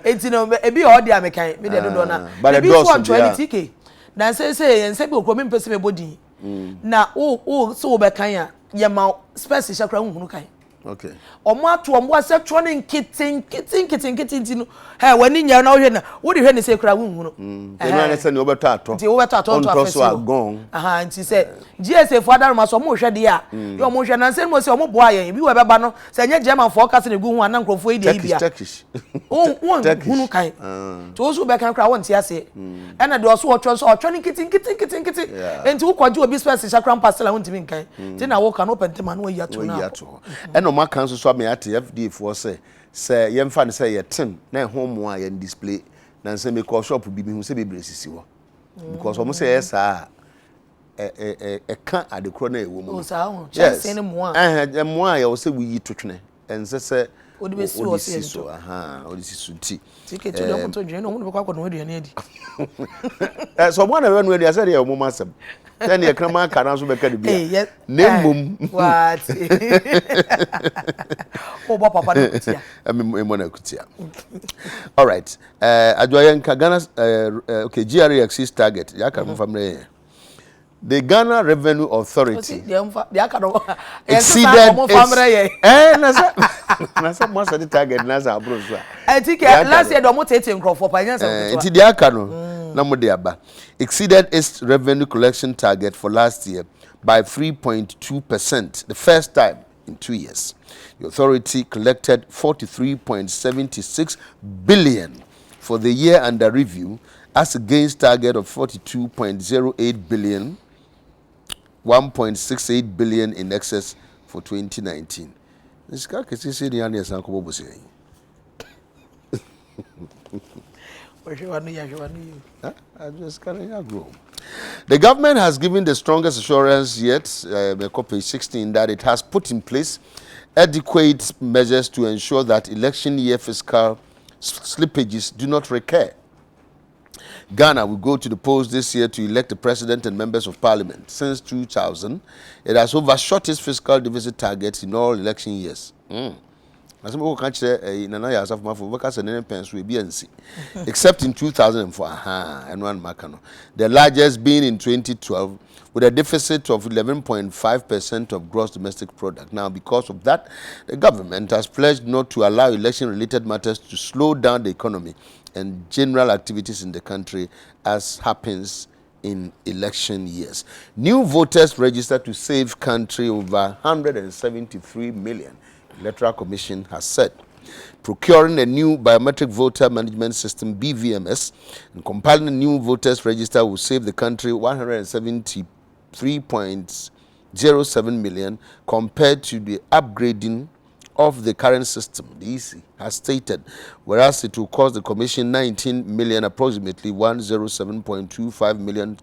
Eti no ebi wɔ hɔ deɛ a mekan, me deɛ dodoɔ na. Ah, Ebi nso wɔntɔ ɛne TK. Na nsɛ sɛ yɛn nsa bi wɔ kurom mempɛ sɛ mebɔ din. Mm. Na wo wo sɛ wobɛkan a yɛma spɛs hyɛ koraa wonhunu kan. Okay. Wɔn ato wɔn bo ase atwerɛ no nkete nkete nkete nkete nti no ɛ w'ani nyɛ na wohwɛ na wode hwɛ ne sɛ kura wonhunu. Mm. Ɛno ara ne sɛ nea wobɛtɔ atɔ. Nti wobɛtɔ atɔ ntɔ afɛ si hɔ. Aha nti sɛ GSA fo adaroma so wɔn hwɛ deɛ a mm. yɛ wɔn hwɛ na nsɛm mu sɛ wɔn boa yɛn ebi wɔ ɛbɛba no sɛ ɛnyɛ German foɔ kasa na egu ho a na nkurɔfoɔ yi deɛ yi bia. Turkish. Wonhunu kan. Ah. Nti wo nso wobɛkan koraa wonte aseɛ. Mm. Ɛna deɛ ɔso ɔtwerɛ nso ɔtwerɛ no nkete nkete nkete nkete. Nti wokɔgye obi spɛs hyɛ koraa mpa sila wontumi nkan. Mm. Nti na woka no wopɛ ntɛm a na wayi ato no akɔ. Ɛna ɔmo aka nso so ama yɛate FDA foɔ sɛ sɛ yɛmfa no sɛ yɛ tin na ɛho mmoa a yɛn display. Na nsɛ mekɔɔ shop bi mehu sɛ bebree sisi hɔ. Because ɔmo sɛ ɛyɛ saa a ɛka adekorɔ no a ɛwɔ mu no. Oh, saa ho. Kyɛnsee no mmoa. Ɛhɛn mmoa a yɛwɔ sɛ woyi to twene. Ɛnsɛ sɛ. Wode bɛsi hɔ wode sɛ si yɛntɔ. so ahaa wode si so nti. TK to deɛ ɔmo tɔ aduane ɔmo de bɛkɔ akɔnoa aduane adi. Ɛ sɛ ɔmo ana bɛnoa aduane sɛ deɛ ɔmo ma asɛm sɛ deɛ kraman aka no nso bɛka ne bi a na mmom. Waate. Wobɔ papa no akutia. Mmɔ no akutia. All right. Uh, Adwoa yɛnka Ghana uh, okay GRA exceeds target. Yɛaka mm -hmm. mfa mmerɛ yɛn. The Ghana Revenue Authority exceeded its eh na sɛ na sɛ mo asɛ de target na sɛ aburo so a. Ɛti kɛ last year de ɔmo tete nkurɔfoɔ pa ɛnyɛ nsɛm ketewa. Nti deɛ aka no na mo de aba exceeded its revenue collection target for last year by 3.2%, the first time in 2 years. The authority collected 43.76 billion for the year under review as against target of 42.08 billion, 1.68 billion in excess for 2019. Sika kɛse sɛ ni ano yɛsan kɔbɔ bosea yi. Wɔhwɛ w'ano yie, ahwɛ w'ano yie. Just carry agro. The government has given the strongest assurance yet, page 16, that it has put in place adequate measures to ensure that election year fiscal slippages do not recur. Ghana will go to the polls this year to elect the president and members of parliament. Since 2000, it has overshot its fiscal deficit targets in all election years. Asɛm kɔka kyerɛ ɛyi Nana yɛ asafomafo bɛka sɛ ne ne pɛn so ebi ansi except in 2004, aha ɛno anum aka no, the largest being in 2012 with a deficit of 11.5% of gross domestic product. Now, because of that, the government has pledged not to allow election-related matters to slow down the economy and general activities in the country as happens in election years. New voters registered to save country over 173 million, Electoral Commission has said. Procuring a new biometric voter management system, BVMS, and compiling a new voters register will save the country 173.07 million compared to the upgrading of the current system, the EC has stated, whereas it will cost the Commission 19 million, approximately 107.25 million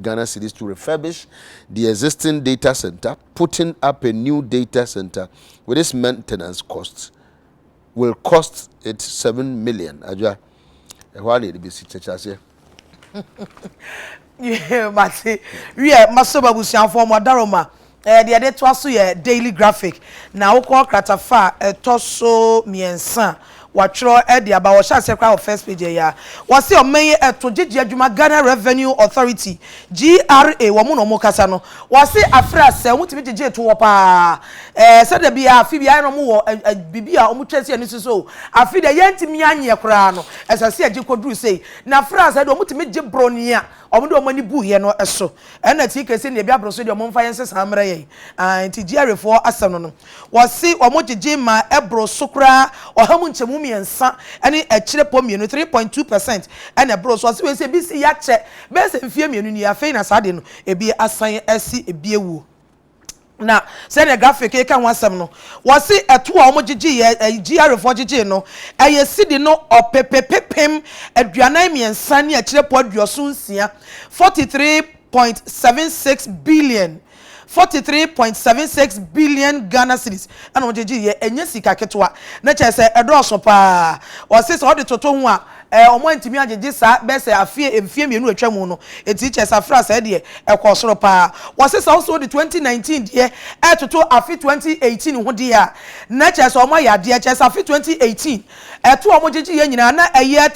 Ghana cedis to refurbish the existing data center. Putting up a new data center with its maintenance costs will cost it 7 million. Adwa, ɛhɔ a na yɛde bɛsi kyɛkyɛ aseɛ. Mate wiɛ maso abusuafoɔ mo adaroma deɛ yɛde toa so yɛ Daily Graphic na wokɔ kratafa a ɛtɔ so mmiɛnsa watwerɛ ɛde aba wɔhyɛ aseɛ koraa wɔ first page yɛ a wɔsi ɔman yi ɛto gyegye adwuma Ghana Revenue Authority, GRA, wɔn na wɔn kasa no wɔsi afra sɛ wɔn tumi gyegye to wɔ paa sɛdeɛ bi afi bi ayɛ na wɔn wɔ ɛ ɛ bibi a wɔn twɛ si ɛni soso afi deɛ yɛntumi anyɛ koraa no ɛsɛ sɛ yɛgye koduru sei na afra sɛ deɛ wɔn tumi gye broni a wɔn de wɔn ani bu yɛ no ɛso ɛna tii kɛse na ebi aboro so deɛ wɔn mfa yɛn sesa mmerɛ yɛn nti GRA foɔ asɛm no wɔsi wɔn gyegye ma ɛboro so koraa 3.2% 3.2% ɛna ɛboro so. Ɔsi wɔ sɛ ebi si yakyɛ bɛyɛ sɛ mfie 2 ni afei na saa de no ebi asan ɛsi ebi ewuo. Na sɛdeɛ graphic yi ka ho asɛm no wɔsi ɛto a wɔn gyegye yɛ GRA foɔ gyegye no ɛyɛ sidi no 343.76 billion, 43.76 billion, 43.76 billion Ghana cedis ɛna wɔn gyegye yɛ. Ɛnyɛ sika ketewa na kyerɛ sɛ ɛdɔɔso paa. Wɔsi sɛ ɔde toto ho a wɔn ntumi agyegye saa bɛyɛ sɛ afie mfie 2 atwa mu no eti kyerɛ sɛ afra sɛ deɛ ɛkɔ soro paa. Wɔsi sɛ ɔso de 2019 deɛ ɛtoto afe 2018 ho deɛ a na kyerɛ sɛ wɔn ayɛ adeɛ kyerɛ sɛ afe 2018 ɛto wɔn gyegye yɛ nyinaa na ɛyɛ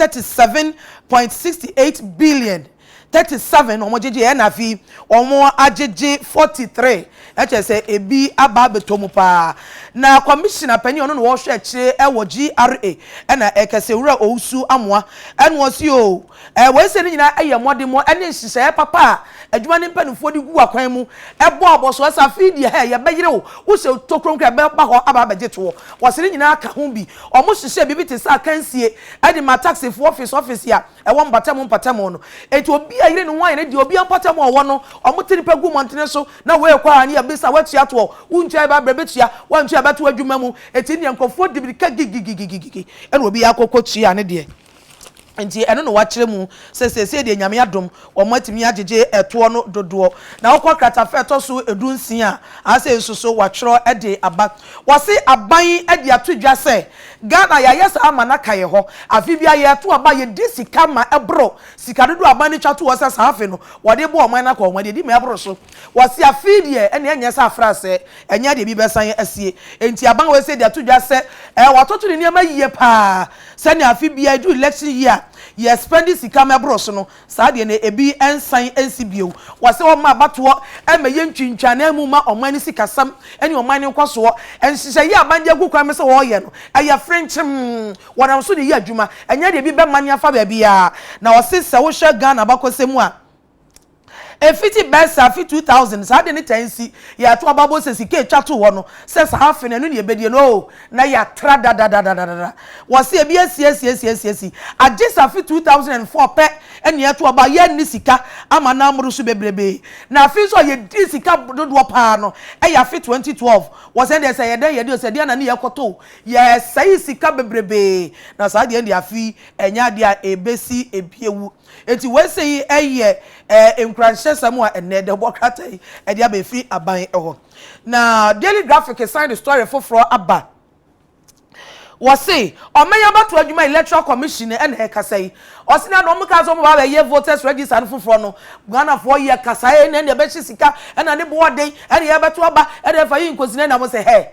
37.68 billion, 37 wɔn gyegye ɛna afi wɔn agyegye 43 ɛkyɛ sɛ ebi aba abɛtɔ mu paa. Na commissioner panyin ɔno na wɔhwɛ akyire ɛwɔ GRA ɛna ɛkɛsɛ Wura Owusu Amoa ɛna wɔsi o wɔn esi ne nyinaa ɛyɛ mmɔdemmɔ ɛne nhyehyɛeɛ papa a adwuma ne mpanimfoɔ de gu akwan mu ɛbɔ abɔso ɛsɛ afi deɛ hɛ yɛbɛyere wo wohyɛ tokuro nkira bɛba hɔ aba abɛgye toɔ. Wɔsi ne nyinaa ka ho bi wɔn hyehyɛ biribi te sɛ akansie ɛde ma taxifoɔ office office a ɛwɔ mpatamu mpatamu no eti obi a yere ne ho ayɛ ne deɛ obi a mpatamu a ɔwɔ no ɔmo te nipa gu mmɔntene so na wɔyɛ kɔ a ne yɛbisa wɔatua toɔ wontua yɛ ba bɛtua wɔntua bɛto adwuma mu eti ne nkurɔfoɔ di mirika gigigigigigi ɛna obi akɔkɔ tua ne deɛ. Nti ɛno na wakyerɛ mu sɛ seesei deɛ Nyame adom wɔn atumi agyegye ɛtoɔ no dodoɔ. Na wokɔ kratafa a ɛtɔ so du-nsia a, asei nso so watwerɛ de aba. Wɔse aban de ato dwa sɛ Ghana yɛayɛ saa ama no aka yɛ hɔ. Afe biara yɛto aba a yɛdi sika ma ɛboro sika dodoɔ a aban no twa to hɔ sɛ saa afe no wɔde bɔ ɔman no akɔnhoma deɛ ɛdi ma ɛboro so. Wɔse afe yi deɛ ɛnneɛ ɛnyɛ sɛ afrasɛɛ, ɛnyɛ deɛ bi bɛsan asie. Enti aban wei sei de ato dwa sɛ ɛɛ watoto ne nneɛma yie pa ara sɛnea afe biara ɛduru election year a yɛ spɛnde sika ma ɛboro so no, saa deɛ no ebi nsan nsi bio. Wɔse wɔmma abatoɔ mmɛyɛ ntwintwananmu mma ɔman no sikasɛm ne ɔman no nkɔsoɔ. Nhyehyɛeɛ a aban de agu kwan mu sɛ wɔreyɛ no, ɛyɛ frenkyem. Wɔnam so de yɛ adwuma, ɛnyɛ deɛ ebi bɛmane afa baabiara. Na wɔse sɛ wohwɛ Ghana abakɔsɛm mu a, Ɛfiti bɛyɛ sɛ afe 2000, saa ade no taa nsi. Yɛto aba bɔ sɛ sika a ɛtwa too hɔ no, sɛ saa afe no, ɛno na yɛbɛdie no, oh, na yɛatra dadadadadada. Wɔse ebi asi asi asi asi asi. Agye sɛ afe 2004 pɛ na yɛto aba a yɛanni sika ama no ammoro so bebrebe. Na afe nso a yɛdii sika dodoɔ pa ara no yɛ afe 2012. Wɔse ɛndeɛ sɛ ɛyɛ dɛn yɛde o, sɛ ɛdeɛn na ne yɛkɔtɔ o, yɛsɛee sika bebrebee. Na saa deɛ ɛndeɛ afe yi ɛnyɛ adeɛ a ɛbɛsi bio. Enti wei sei yɛ nkuranhyɛsɛm a ɛnnɛ dawubɔ krataa yi de aba ɛfiri aban hɔ. Na Daily Graphic san de story foforɔ aba. Wɔse ɔman abatoɔ adwuma Electoral Commission na ɛkasa yi. Ɔse na wɔn kaa sɛ wɔn ba abɛyɛ voters register no foforɔ no, Ghanafoɔ yɛ kasa ɛna ɛna ɛbɛhye sika ɛna ne boɔ den ɛna yɛbɛto aba ɛna ɛfa yi nkosina ɛna wɔn sɛ hɛ.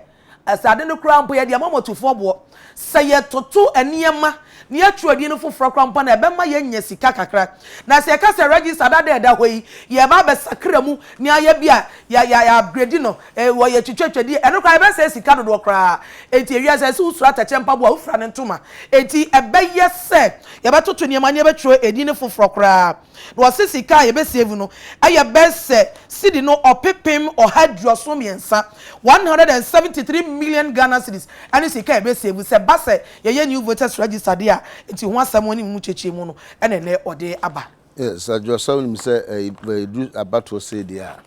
Sɛ ade no koraa mpo, yɛde ama motufoɔ boɔ. Sɛ yɛtoto nneɛma na yɛtwerɛ din no foforɔ koraa mpo a, na ɛbɛma yɛanya sika kakra. Na sɛ yɛka sɛ register dada a ɛda hɔ yi, yɛreba abɛsakra mu na yɛayɛ bi a, yɛ, yɛ, yɛ upgrade no, eh, wɔ yɛtwitwatwa din, ɛno koraa yɛbɛsɛe sika dodoɔ koraa. Enti ewiase, ɛsɛ sɛ wosuro atɛkyɛ mpaboa a, wofira no ntoma. Enti ɛbɛyɛ sɛ yɛbɛtoto nneɛma na yɛbɛtwerɛ edin no foforɔ koraa. Na ɔse sika a yɛbɛ save no yɛ bɛ sɛ cedi no ɔpepem 173, 173 million Ghana cedis ɛne sika a yɛbɛ save sɛ ɛba sɛ yɛyɛ new voters register deɛ a, nti ho asɛm ne mu kyekyɛmu no ɛna ɛnɛ ɔde aba. Yes, Adwoa sɛ wonim sɛ ɛduru abatoɔ sei deɛ a,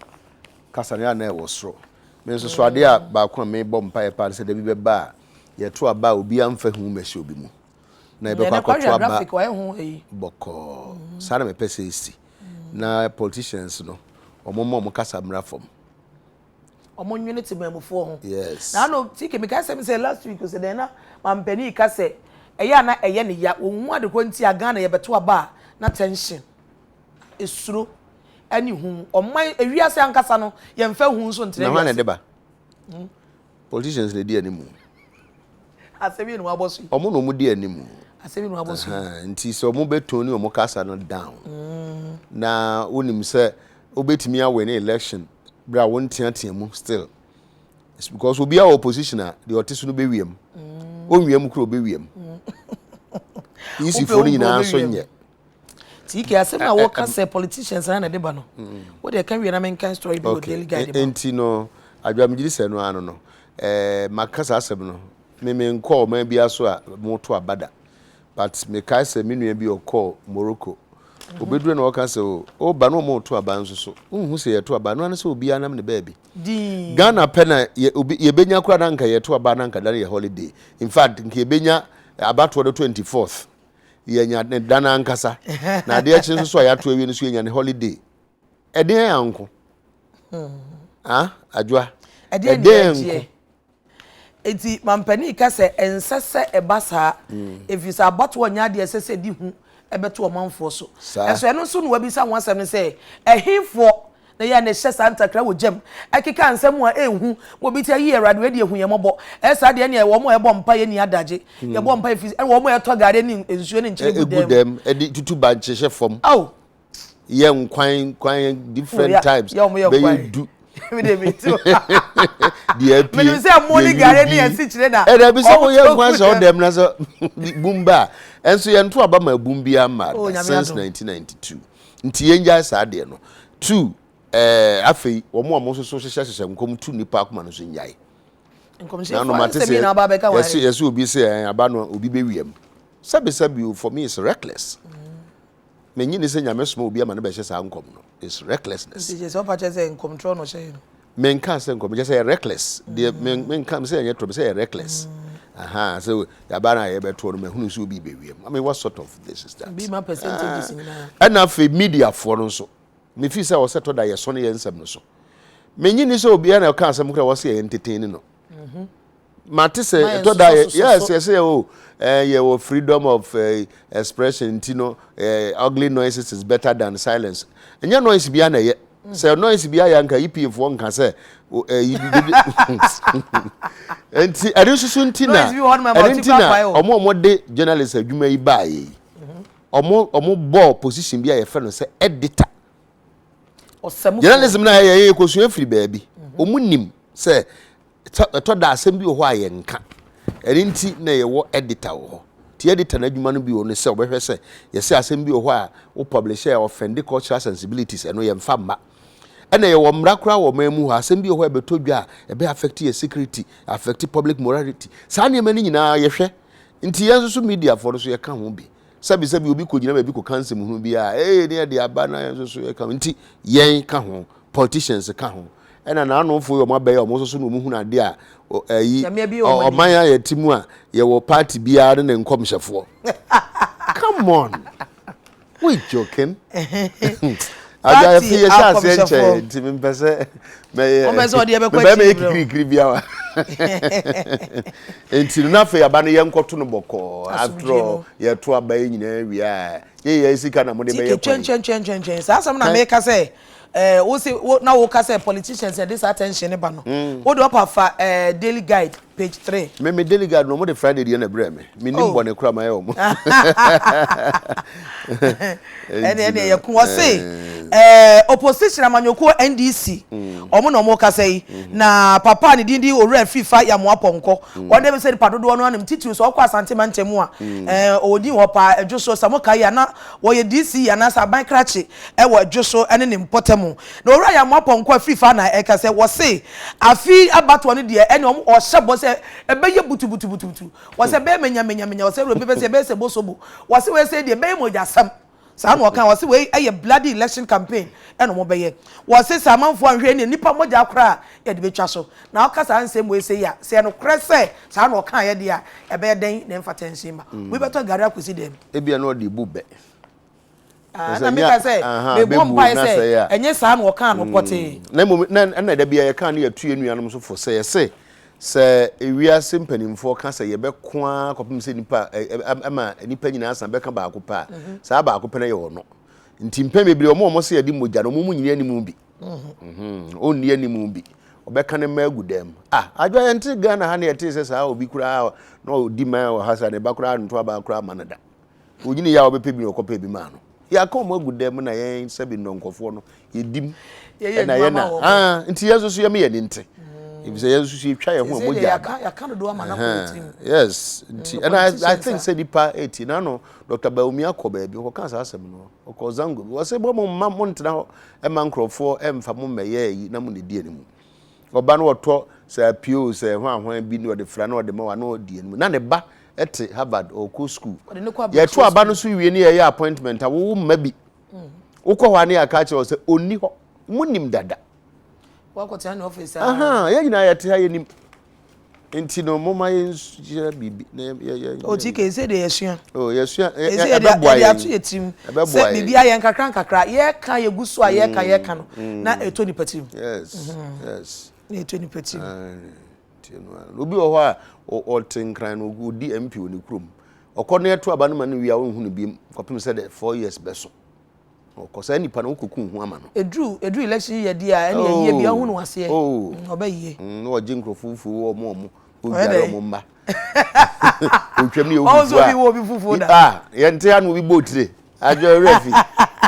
kasa no yɛ a na ɛwɔ soro. Me nso so adeɛ a baako a mebɔ mpaeɛ paa ne sɛ da bi bɛba a yɛto aba a obiara mfa hu mmɛhyɛ obi mu. na yɛbɛkɔ akɔto aba bɔkɔɔ saa na mepɛ sɛ ɛsi na politicians no wɔn ma wɔn kasa mmra fam. wɔn nwene temamufoɔ ho. Yes. Na ano tike meka sɛ sɛ last week sɛ dɛn na mampanin ka sɛ ɛyɛ a na ɛyɛ ne ya wɔn hu adekorɔ nti a Ghana yɛbɛto aba a na tension esuro ɛne hu ɔman ewiase ankasa no yɛnfa hu nso ntena wiase. Na hwan na ɛde ba? Politicians na edi anim. Asɛm yi na wabɔ so yi. Wɔn na wɔn di anim. Asɛm yi na wabɔ so yi. Nti sɛ wɔn bɛ tone wɔn kasa no down. Mm. Na wonim sɛ wobɛtumi awɛ ne election bere a wɔnteatea mu still. It's because obi a opposition a deɛ ɔte so no bɛwia mu. Mm. Onwia mu kura obɛwia mu. Mm. EC foɔ no nyinaa nso nyɛ. TK asɛm na wɔka sɛ politicians na na ɛde ba no wo deɛ ka wie na menka story bi wɔ Daily Guide ma. Nti no adwa megye di sɛ ɛno ano no eh, maka saa asɛm no me menkɔɔ ɔman biara so a moto aba da but mekae sɛ me nua bi ɔkɔɔ Morocco obɛduru na ɔka sɛ o ɔba na ɔmo to aba nso so wonhu sɛ yɛto aba no ano sɛ obiara nam ne baabi Ghana pɛ na yɛbɛnya koraa na nka yɛto aba na nka da no yɛ holiday in fact nka yɛbɛnya abatoɔ no 24th yɛnya ne da no ankasa na adeɛ kye nso so a yɛato awie no so yɛnya ne holiday ɛdeɛn anko hmm. ah adwoa ɛdeɛn nko Enti mampanin ka sɛ ɛnsɛ sɛ ɛba saa hmm. ɛfiri sɛ abatoɔ nyɛ adeɛ ɛsɛ sɛ di hu ɛbɛto ɔmanfoɔ so ɛnso ɛno nso na wabisa ho asɛm no sɛ ɛhefoɔ Na yɛ a na ɛhyɛ saa ntakra wɔ gyam, ɛkeka nsɛm a ɛnhu, ma obi ti ayi Awurade wei deɛ hu yɛn mmɔbɔ. Ɛyɛ saa deɛ ɛneɛ wɔn a ɛbɔ mpaeɛ nni adagye. Yɛbɔ mpaeɛ firi ɛne wɔn a ɛtɔ gari ne nsuo ne nkyene gu dɛm. Egu dɛm, ɛde tutu bankye hyɛ fam. Ao! Yɛ nkwan kwan different types. Yɛ wɔn yɛ nkwan. Bɛyɛ du. Mi de mi ti o. Deɛ apie. Menim sɛ mo ne gari ne asikyire na. Ɛdɛ bi sɛ woyɛ nkwan sɛ ɔdɛm na sɛ bum ba a, ɛnso yɛn to aba ma bum bi ama since 1992. Nti yɛngyae saa adeɛ no. Two, ɛɛ afei wɔn a wɔn nso so hyehyɛ hyehyɛ nkɔm tu nipa akoma no nso nnyae. Nkɔmhyɛfoɔ na mate sɛ na aba abɛka wɔn. Yɛsɛ yɛsɛ obi sɛ ɛn aba no obi bɛwia mu. Sɛbi sɛbi o for me is reckless. Mm. Menyi ne sɛ nyame soma obi ama no bɛhyɛ saa nkɔm no. It's recklessness. Nti sɛ ɔpa kyerɛ sɛ nkɔmtorɔ na ɔhyɛ no. Menka sɛ nkɔm kyerɛ sɛ yɛ reckless. Deɛ mm. menka sɛ ɛnyɛ torɔ sɛ yɛ reckless. Mm. Aha, sɛ yaba na yɛbɛtoɔ no mahunu sɛ obi bɛwia mu. I mean, what sort of this is that? Bi ma percentages nyinaa. Ɛna afei mediafoɔ no nso, mefi sɛ wɔsɛ tɔ da yɛsɔne yɛn nsɛm no so. Menye ni sɛ obiara na ɔka asɛm koraa wɔsɛ yɛn entertain no. Mhm. Mate sɛ ɛtɔ da yɛ yes yɛsɛ yɛ o eh, yɛwɔ freedom of eh, expression nti no eh, ugly noises is better than silence. Ɛnyɛ noise biara na ɛyɛ. Mm. Sɛ noise biara yɛ anka EPA foɔ nka sɛ ɛyi dede nti ɛno nso so nti na ɛno nti na ɔmo a ɔmo de journalist adwuma yi baayɛ yi ɔmo ɔmo bɔɔ position bi a yɛfrɛ no sɛ editor. Journalism na yɛ yɛ kosua firi baabi. Ɔmo nim sɛ ɛtɔ da asɛm bi wɔ hɔ a yɛnka. Ɛno nti na yɛwɔ editor wɔ hɔ. Nti editor no adwuma no bi wɔ no sɛ ɔbɛhwɛ sɛ yɛsɛ asɛm bi wɔ hɔ a wo publish a offend cultural sensibilities ɛno yɛmfa mma. Ɛna yɛwɔ mmara koraa wɔ ɔman mu hɔ asɛm bi wɔ hɔ a ɛbɛtɔ dwa a ɛbɛ affect yɛ security, affect public morality. Saa nneɛma no nyinaa yɛhwɛ. Nti yɛn nso so mediafoɔ no so yɛka ho bi. Sɛbi sɛbi obi kɔgyina baabi kɔka nsɛm hunu bi a ee ne yɛde aba na yɛn nso so yɛka ho. Nti yɛn ka ho, politicians ka ho. Ɛna n'anofo yi wɔn abɛyɛ wɔn nso so na wɔn hunu adeɛ a ɛyi ɔman a yɛte mu a yɛwɔ party biara ne ne nkɔmhyɛfoɔ. Come on, we joking. Agya yɛfi yɛhyɛ aseɛ nkyɛn nti mempɛ sɛ mɛyɛ mɛbɛyɛ mɛyɛ kikirikiri biara nti no n'afei aba no yɛnkɔto no bɔkɔɔ after all yɛto aba yi nyinaa wie a yɛyɛ sika na mode bɛyɛ kwan. Twɛntwɛntwɛntwɛn saa asɛm na meka sɛ Eh, wo se wo na wo ka sɛ politicians ɛde saa attention ne ba no. Mm. Wo de ɔpa fa eh, Daily Guide page 3. Me me Daily Guide no mo de Friday deɛ na brɛ me. Me nim oh. bɔne kora ma yɛ wɔn. Ɛne ɛne yɛ ko ɔse eh opposition amanyɔkuo NDC. Mm. Ɔmo na ɔmo kasa yi. Mm. Na papa ne din di owura fifa yamoa pɔnkɔ. Mm. Wɔn de sɛ nipa dodoɔ no anim titiri sɛ ɔkɔ Asante mantam a. Mm. Eh ɔwɔ din hɔ paa ɛdwo so sɛ mo ka yi ana wɔyɛ DC anaasɛ aban krakye wɔ Dwo so ne ne mpɔtam. Na Owura Yamoah Pɔnkɔ afiri fa na ɛka sɛ wɔse afe yi abatoɔ no deɛ ɛne wɔn ɔhyɛ bɔ sɛ ɛbɛyɛ butubutubutubutu, wɔse ɛbɛyɛ menyamenyamenya, wɔse ɛwura bi bɛsɛ ɛbɛyɛ sɛ bosobo, wɔse wei sei deɛ ɛbɛyɛ mogyasɛm. Saa na ɔka, wɔse wei yɛ bloody election campaign ɛna wɔn bɛyɛ. Wɔse sɛ amanfoɔ anhwɛ ɛneɛ nnipa mogya koraa yɛde bɛtwa so. Na ɔka saa nsɛm wei sei a, sɛ ɛyɛ nokorɛ sɛ saa na ɔkaeɛ deɛ a, ɛbɛyɛ dɛn na ɛmfa tension mma? Wei bɛtɔ gari akɔsi dɛm. Ebia na ɔde bu bɛ. Ah, na meka sɛ mebɔ mpae sɛ ɛnyɛ saa na ɔkaa no pɔtee. Mm. Na mmom na ɛna da bia yɛka ne yɛtu yɛn nuanom so fo sɛ yɛse sɛ ewiase mpanimfoɔ ka sɛ yɛbɛko ara kɔpem sɛ nipa ɛma nipa nyinaa san bɛka baako pɛ a mhm. saa baako pɛ no yɛ ɔno nti mpɛn bebree wɔn a wɔn sɛ yɛde mogya no wɔn mu nyini anim bi mhm. ɔnni anim bi ɔbɛka ne mma agu dɛm ah adwa yɛn te Ghana ha ne yɛte sɛ saa obi koraa na ɔdi man wɔ ha sa ne ba koraa nto aba koraa ma no da Onyini yɛ a ɔbɛpɛ bi na ɔkɔpɛ bi maa no. Yɛaka wɔn agu dɛm na yɛn sɛbi nnɔnkɔfoɔ no yɛdi mu. Ɛna yɛn na ah nti yɛn nso so yɛn yɛn ni nte. Efisɛ yɛn nso so yɛtwa yɛn ho a mogya aba. Yɛaka dodo ama no akɔ yɛn tirim. Yes nti ɛna I think sɛ nipa eti na no Dr. Bawumia kɔ baabi ɔkɔka saa asɛm no ɔkɔ Zango bi wɔsɛ bɔ mo mma mo ntena hɔ ɛma nkurɔfoɔ ɛmfa mo mmɛyɛ ayi na mo ne di anim. Ɔba no ɔtɔ sɛ apio sɛ hwan hwan bi ne ɔde fra na ɔde ma wa na ɔdi anim na ne ba te Harvard ɔkɔ school yɛto aba no so wie ne yɛyɛ appointment a wowo mma bi mm. wokɔ hɔ a ne yɛaka kyerɛ sɛ ɔnni hɔ monim dada yɛn nyinaa yɛte ha yɛnim nti no moma yɛnhyɛ biribi na yɛ o ti ke sɛ deɛ yɛsua o yɛsua ɛbɛboa yɛn ato yɛ tirim sɛ biribi ayɛ nkakra nkakra yɛka yɛgu so a yɛka mm, yɛka no mm. na ɛtɔ nipa tirim yes mm-hmm. yes na ɛtɔ nipa tirim Tie no ara. Obi wɔ hɔ a ɔte nkran no ɔdi MP wɔ ne kurom. Ɔkɔ no ɛto aba no ma no wie a ɔnhu no biem kɔpem sɛ dɛ 4 years bɛso. Ɔkɔ saa nipa no wokɔku ho ama no. Ɛduru ɛduru election yɛ deɛ a ɛne ɛyie bi ɔhu no aseɛ. Oh. Ɔbɛ yie. Na ɔgye nkurɔfoɔ fufuo wɔ ɔmo ɔmo. Ɔdware ɔmo mma. Ɔtwam ne yɛ wo fufuo a. Ɔnso obi wɔ obi fufuo da. Ah yɛnte ha na obi bɔ otire. Adwo werɛ fi.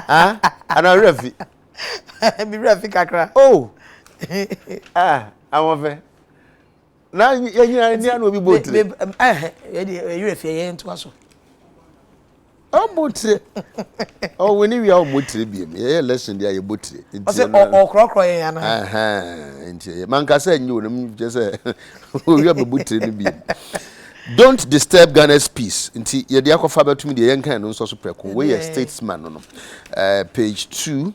Ah ana werɛ fi. Me werɛ fi kakra. Oh. Ah ahoɔfɛ. Na yɛn nyinaa ni ano obi bɔ tire. Ɛhɛ yɛ de werɛ fi yɛn ntoa so. Ɔbɔ tire. Ɔwɔ ne wia ɔbɔ tire biem. Yɛyɛ lesson deɛ yɛbɔ tire. Ɔsɛ ɔkorɔkorɔ yɛn ana. Nti ɛyɛ mankasa nyɛ onam kyɛ sɛ owia bɛbɔ tire no biem. Don't disturb Ghana's peace. Nti yɛde akɔfa bɛtumi deɛ yɛnkan no nsɔ so prɛko. Wei yɛ statesman no no. Page 2.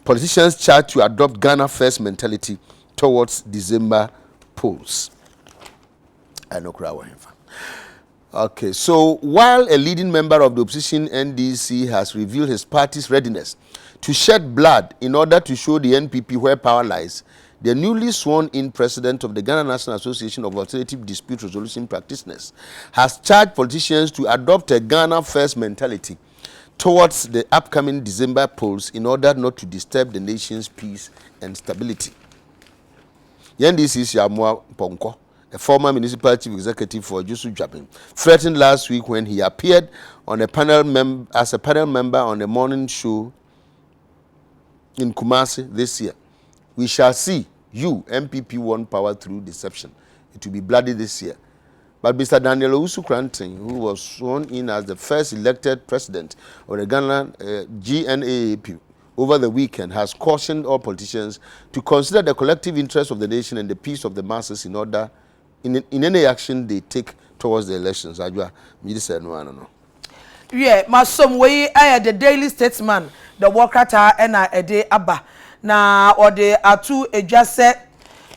Politicians charged to adopt Ghana first mentality towards December polls. Ɛno koraa wɔ hefa. Okay, so while a leading member of the opposition NDC has revealed his party's readiness to shed blood in order to show the NPP where power lies, the newly sworn-in president of the Ghana National Association of Alternative Dispute Resolution Practitioners has charged politicians to adopt a Ghana first mentality towards the upcoming December polls in order not to disturb the nation's peace and stability. The NDC Amoa Ponko, a former municipal chief executive for Jusu Jabin, threatened last week when he appeared on a panel mem- as a panel member on a morning show in Kumasi this year. We shall see you, MPP, won power through deception. It will be bloody this year. But Mr. Daniel Owusu Kranting, who was sworn in as the first elected president of the Ghana uh, GNAAP over the weekend, has cautioned all politicians to consider the collective interest of the nation and the peace of the masses in order in, in any action they take towards the elections. Ajua, no, no. Wiɛ, masom wei yɛ The Daily Statesman dɔbɔ krataa na ɛde aba, na wɔde ato dwa sɛ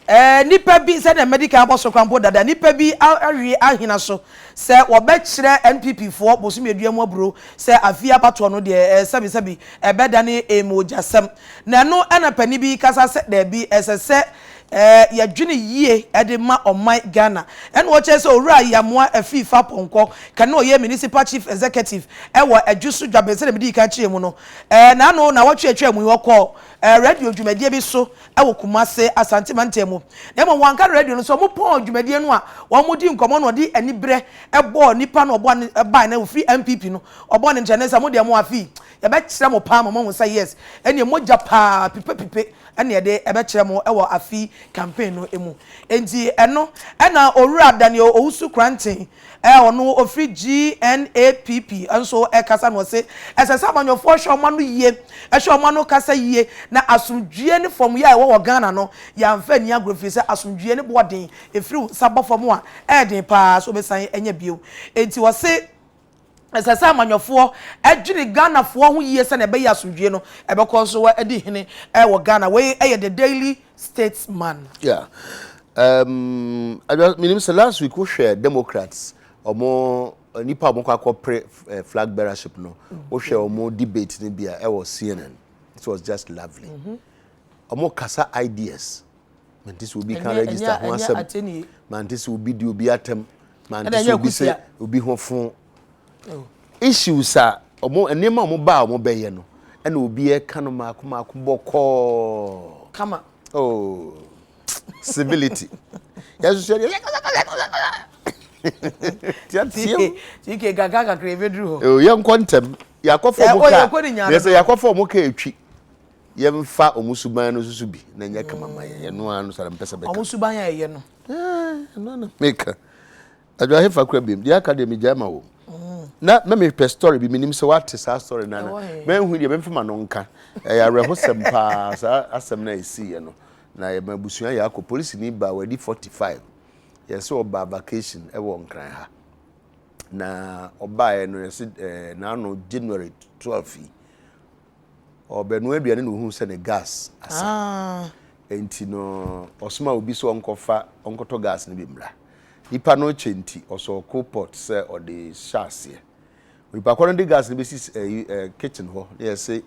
nnipa bi, sɛdeɛ madi kan abɔ so koraa mpo dada, nnipa bi awe ahena so sɛ wɔbɛkyerɛ NPP foɔ bosome dua mu aburo sɛ afie abatoɔ no deɛ sɛbisɛbi ɛbɛdane mogyasɛm. Na ɛno na panin bi kasa sɛ daabi, ɛsɛ sɛ Yɛdwene yie de ma ɔman Ghana. Ɛna ɔkyerɛ sɛ Owura Yamoah Afiifa Pɔnkɔ, kan na ɔyɛ Municipal Chief Executive wɔ Adwoso Dwaben sɛdeɛ medii kan kyerɛɛ mu no, n'ano nnawɔtwe a atwam yi ɔkɔɔ radio dwumadie bi so wɔ Kumase, Asante mantam mu. Na mmom wanka no radio no so, wɔpɔn dwumadie no a wɔdi nkɔmmɔ na ɔde aniberɛ bɔɔ nipa no ɔbɔ ne bae na ɔfiri NPP no, ɔbɔɔ ne nkyerɛnee sɛ mo deɛ mo afei yɛbɛkyerɛ mo paa ma moahu sɛ yes ɛneɛ mogya paa pipepipe ɛna yɛde ɛbɛkyerɛ mo wɔ afe campaign no mu. Enti ɛno ɛna Owura Daniel Owusu Koranteng ɛ ɔno ɔfiri GNAPP nso ɛkasa na ɔse ɛsɛ sɛ amanyɔfoɔ hwɛ wɔn ano yie, ɛhwɛ wɔn ano kasa yie na asomdwie ne fam yɛ a ɛwɔ wɔ Ghana no yɛamfa anni agorɔ ɛfiri sɛ asomdwie ne boɔ den, ɛfiri wo nsa bɔ fam a ɛyɛ den paa sɛ wobɛsan anya bio. Enti ɔse. Ɛsɛ sɛ amanyɔfoɔ dwene Ghanafoɔ ho yie sɛdeɛ ɛbɛyɛ asomdwie no ɛbɛkɔ so adi hene wɔ Ghana. Wei yɛ The Daily Statesman. Yeah. Um, menim sɛ last week wohwɛ Democrats, ɔmo nipa a ɔmo kɔ akɔpere eh, flag bearership no, wohwɛ ɔmo debate no bi a ɛwɔ CNN. It was just lovely. Ɔmo mm -hmm. kasa ideas. Mante sɛ obi ka register ho asɛm. Mante sɛ obi di obi atɛm. Mante sɛ obi sɛ obi ho fo. Oh. Issues a ɔmo nneɛma a ɔmo ba a ɔmo bɛyɛ no ɛna obi ɛka no maako maako bɔkɔɔ. Kama. Oh. Civility. Yɛsoso yɛ tiatia. TK kakra kakra ebeduru hɔ. Oh, yɛnkɔ ntɛm. Yɛakɔfɔ ɔmo kaa. Yɛsɛ yɛakɔfɔ ɔmo kaa etwi. Yɛmfa wɔn suban no nso bi na ɛnyɛ kama ma yɛn. Ɛno ara no saa na mepɛ sɛ meka. Wɔn suban a ɛyɛ no. Ɛno ara na meka. Adwo ahefa kura biem. Deɛ aka deɛ megyae ma wɔn. Mm. Na na mepɛ story bi menim sɛ wate saa story no ana. Manhu deɛ memfa ma no nka. Ɛyɛ awerɛhosɛm paa saa asɛm no a ɛsiiɛ no. Na yɛma abusua yɛ akɔ. Polisini baa wadi 45. Yɛsɛ ɔbaa vacation ɛwɔ Nkran ha. Na ɔbaeɛ no yɛsɛ eh, n'ano January 12 yi. Ɔrebɛnoa aduane na ohuu sɛ ne gas asa. Ah. Enti no, ɔsoma obi sɛ ɔnkɔfa ɔnkɔtɔ gas no bi mmra. Nipa no kyɛ nti, ɔsɔɔ coal pot sɛ ɔde hyɛ aseɛ. Onipa kɔ no de gas no bɛsi ɛyi ɛ kitchen hɔ na yɛsɛ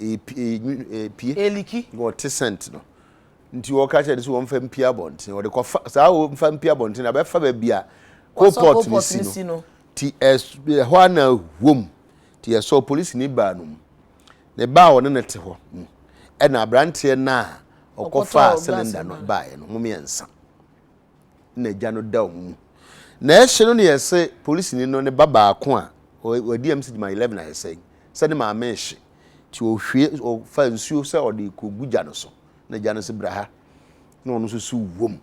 epie. Eliki. Na ɔte scent no. Nti wɔka kyerɛ no sɛ wɔmfa mpie abɔnten. Ɔde kɔfa saa wɔmfa mpie abɔnten na bɛfa baabi a coal pot no si no. Ti ɛhɔ ara na wom. Nti yɛsɔɔ polisini baa no mu. Ne ba a ɔne no te hɔ mu ɛna aberanteɛ no a ɔkɔfaa cylinder no baeɛ no, wɔn mmiɛnsa na agya no da wɔn mu. Na ɛhye no ne yɛse polisini no ne ba baako a wadi MC gyima 11 ayɛ sɛn sɛ ne maame rehye nti ɔhwie ɔfa nsuo sɛ ɔde kɔgu gya no so na gya no se bra ha na ɔno nso so wom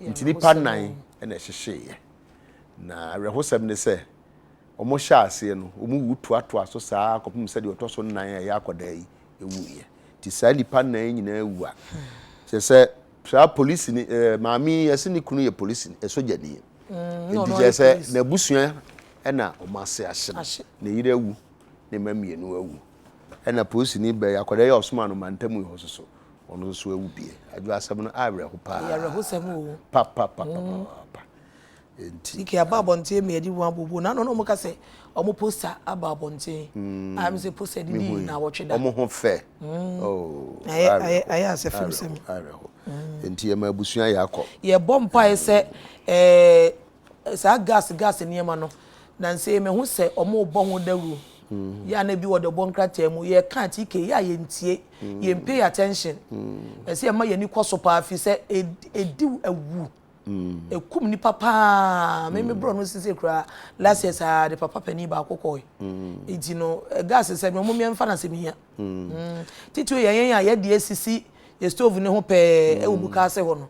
nti nipa nan na ɛhyehyeeɛ na awerɛhosɛm ne sɛ Wɔhyɛɛ aseɛ no, wɔwu toatoaa so saa ara kɔpem sɛ deɛ ɔtɔ so nnan a ɛyɛ akwadaa yi wuiɛ. Nti saa nnipa nnan yi nyinaa wu a, kyerɛ sɛ saa polisini ɛɛ maame yi yɛse ne kunu yɛ polisini ɛ sogyani. Mm, Nti kyerɛ sɛ n'abusua ɛna wɔn ase ahye no. Ne yere awu, ne mma mmienu awu. Ɛna polisini bɛyɛ akwadaa yi a ɔsoma no mantam yi hɔ soso ɔno nso awu bie. Adwo asɛm no awerɛho paa. Ɛyɛ awerɛhosɛm o. Pa pa pa pa pa. Enti. CK aba abɔnten ma yɛde ho abobo na ano na wɔn ka sɛ wɔn poster aba abɔnten. Mm. A sɛ poster de di naawɔtwe da. Wɔn ho fɛ. Mm. Oh. Ayɛ ayɛ ayɛ asɛ fam sɛm. Awerɛho. Mm. Enti yɛma abusua yɛ akɔ. Yɛbɔ mpaeɛ sɛ ɛɛ saa gas gas nneɛma no na nsɛ mehu sɛ wɔn rebɔ ho dawuro. Mm. Yɛ a na ebi wɔ dɛbɔ nkrataa mu yɛka TK yɛ a yɛntie mm. yɛn pay attention. Ɛsɛ yɛma yɛn ani kɔ so paa fi sɛ edi awu. Ɛkum nipa paa. Me me borɔ no sisi koraa last year saa de papa panin baako kɔe. Nti no gas sɛ no ɔmo mfa na sɛ mihia. Titire yɛn yɛn a yɛde asisi yɛ stove ne ho pɛɛ ɛwɔ mukaase hɔ no.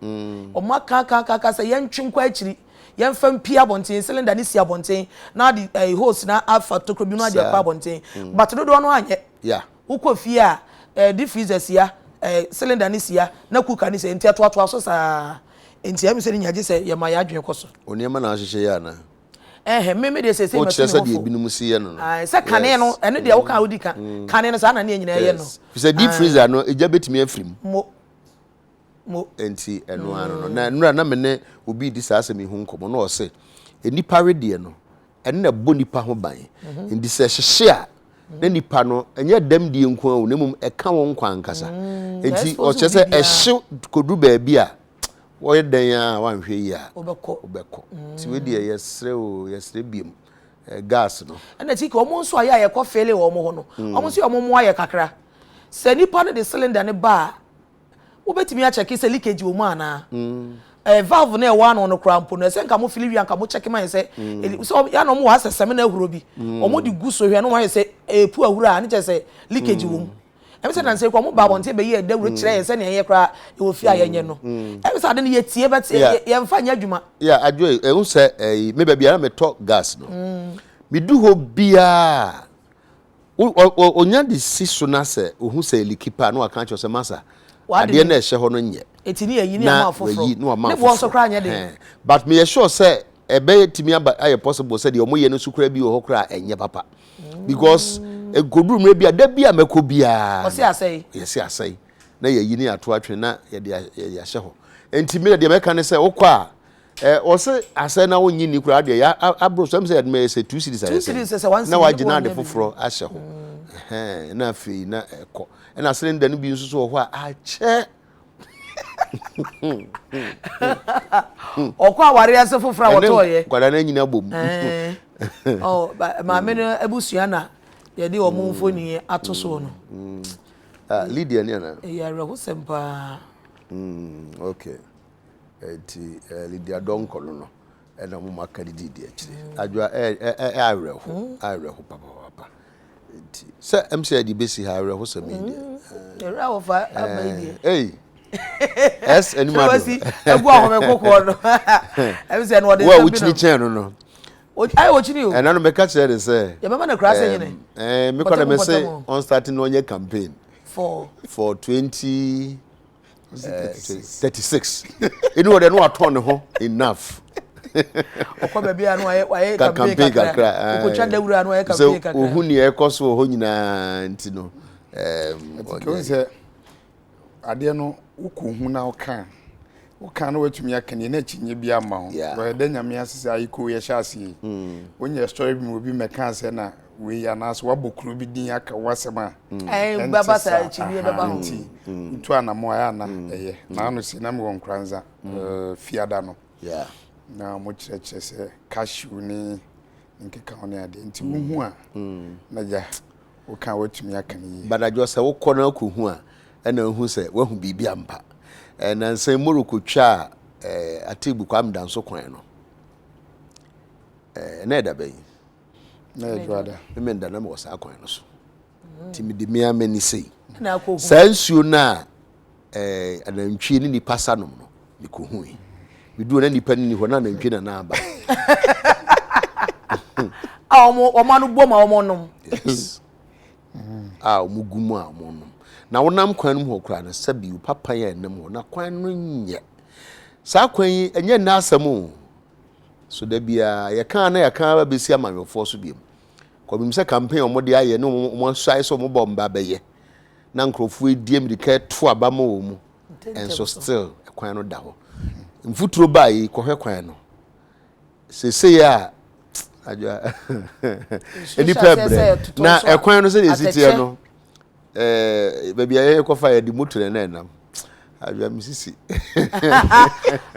Ɔmo aka aka aka aka sɛ yɛntwe nkɔ akyiri yɛmfa mpie abɔnten cylinder ne si abɔnten na ade ɛɛ hose na afa tokuro bi no ade akɔ abɔnten. But dodoɔ no anyɛ. Wokɔ fie a ɛɛ deep freezer si ha ɛɛ cylinder ne si ha na cooker ne si ha nti ɛtoatoa so saa. Enti ɛyɛ me sɛ ne nya gye sɛ yɛma yɛn adwene kɔ so. Wo nneɛma na ahyehyɛ yi anaa? Ɛhɛ, me me deɛ seesei matu me ho fo. Wokyerɛ sɛdeɛ ebinom si yɛ no no. Ae, sɛ kane no, ɛno deɛ woka a wodi ka. Kane no saa na ne yɛn nyinaa yɛ no. Yes. Fisɛ deep freezer no, egya betumi afiri mu. Mo. Mo. Enti ɛno ara no no. Na nnora na me ne obi redi saa asɛm yi ho nkɔmmɔ na ɔse, nnipa wedeɛ no, ɛno na ɛbɔ nipa ho ban. Nti sɛ ɛhyehye a, na nipa no, ɛnyɛ dɛm die nko ara o, na mmom ɛka wɔn nkwa ankasa. Nti ɔkyerɛ sɛ ɛhye kɔduru baabi a, wɔyɛ dɛn a wanhwɛ yie a, wobɛkɔ. Wobɛkɔ. Nti wei deɛ yɛsrɛ o, yɛsrɛ biom, gas no. Ɛna ti wɔn nso a yɛ a yɛkɔ fele wɔn hɔ no, wɔn nso yɛ wɔn mmoa yɛ kakra. Sɛ nipa no de cylinder no ba a, Wobɛtumi akyɛke sɛ leakage wɔ mu anaa? Ɛɛ valve no a ɛwɔ ano no koraa mpo no, ɛsɛ nka mo fili wie a nka mo kyɛke ma yɛn sɛ mm. sɛ yɛn na wɔn wɔ asɛ sɛmina ahuro bi. Wɔn de gu so hwɛ na wɔn ayɛ sɛ epu ahuro a ne kyerɛ sɛ leakage wɔ mu. Ɛmi sɛ nansa yi kɔ wɔn ba abɔnten bɛyɛ dawuro kyerɛ yɛn sɛnea yɛyɛ koraa ɛwɔ fie a yɛnyɛ no. Ɛmi sɛ ade no yɛtie bɛte yɛnfa nyɛ adwuma. Yeah, adwo yi, ɛhu sɛ ɛyi me baabi a na metɔ gas no. Medu hɔ biara Onya de si so na sɛ ohu sɛ eliki pɛ a na waka akyerɛ sɛ masa adeɛ na ɛhyɛ hɔ no nyɛ. Eti ne yɛyi ne ama afoforɔ. Na wayi na wama afoforɔ. Ne boɔ nso koraa nyɛ den. But meyɛ sure sɛ ɛbɛyɛ tumi aba ayɛ possible sɛ deɛ wɔyɛ no nso koraa bi wɔ hɔ koraa ɛnyɛ papa. Because nkoduru mmerɛ bi a da bi a mɛkɔ biara. Ɔse asɛe. Yɛse asɛe na yɛyi ne ato atwene na yɛde ahyɛ hɔ. Nti me deɛ mɛka ne sɛ wokɔ a Eh, ɔse asɛ na wonnye nni koraa deɛ ya aboro so ɛm sɛ yɛde ma yɛ sɛ two cities ayɛ sɛ na wagye na ade foforɔ ahyɛ hɔ mm. na afei na ɛkɔ ɛna cylinder no bi nso so wɔ hɔ a akyɛ ɔkɔ awareɛ ase foforɔ a wɔtɔɔyɛ nkwadaa no anyina bom maame no abusua na yɛde wɔn mm. mfoni ato soɔ no mm. ah, Lydia ni ana ɛyɛ awerɛhosɛm paa okay Nti Lydia Donkor no no ɛna wɔn aka didi di akyire. Adwoa ɛ ɛ ɛ awerɛho awerɛho papapapa. Nti sɛ ɛm sɛ yɛde besi ha awerɛho sɛm yi deɛ. Ɛwura wɔfa aba yi deɛ. Ei S anim ado. Sɛ egu ahome kɔkɔɔ no. Ɛm sɛ no ɔde nsɛm bi na. Wo a wokyini kyɛn no no. Ayɛ wɔkyini o. Ɛna no mɛka kyerɛ ne sɛ. Yɛbɛma no kura sɛ hene. Ɛɛ mekɔ na mɛsɛ on starting na ɔnyɛ campaign. For. For 20. 36 ɛni wɔ deɛ no watɔn ne ho enough ɔkɔ baabi a no wayɛ wayɛ campaign kakra ɔkɔtwa dawuro a no wayɛ campaign kakra sɛ ohun nea ɛkɔ so wɔ hɔ nyinaa nti no ɛti sɛ adeɛ no wokɔ hu na woka woka na watumi aka neɛ na akyinnye bi ama ho wɔyɛ dɛ nyame ase sɛ ayekoo yɛhyɛ aseɛ yi wonyɛ story bi ma obi mɛka sɛ na wei anaasɛ wabɔ kuro bi din aka wo asɛm a ɛnte saa nti wotu anamɔ a ɛyɛ ana ɛyɛ na ano si na mewɔ Nkoranza fiada no na wɔkyerɛkyerɛ sɛ cashew ne nkeka ho ne adeɛ nti wohu a na gya woka a woatumi aka no yie. Badadwo sɛ wokɔ na wokɔhu a ɛna wohu sɛ woahu biribi ampa. Nansa yi Morocco twaa Atebu Kwame Danso kwan no. Ɛna ɛda bɛn? Na yɛ dwoada. Me menda na mewɔ saa kwan no so. Nti mede me ara m'ani sei. Saa nsuo no a eh, anantwie ne nipa sa nom no, mekɔhui. Meduo na nipa no ni hɔ na anantwie na na aba. A wɔn wɔn ano bom a wɔn nom. Yes. A wɔn gu mu a wɔn nom. Na wonam kwan no mu hɔ koraa no sɛbi papa yɛ ɛnam hɔ na kwan no nyɛ. Saa kwan yi ɛnyɛ nna asɛm o. So da biara yɛka a na yɛka ara bɛsi amanyɔfoɔ so biom. Kɔbim sɛ campaign a wɔde ayɛ ne wɔn asuae sɛ wɔn bɔ mba bɛyɛ na nkurɔfoɔ edi amirika ɛto aba ma wɔn mu nso still kwan no da hɔ. Mfuturo baa yi kɔhwɛ kwan no. Seesei a adwa nnipa brɛ na ɛkwan no sɛdeɛ ɛsi teɛ no ɛɛ baabi a yɛyɛ kɔfa yɛde moto na ɛna ɛnam adwa me sisi.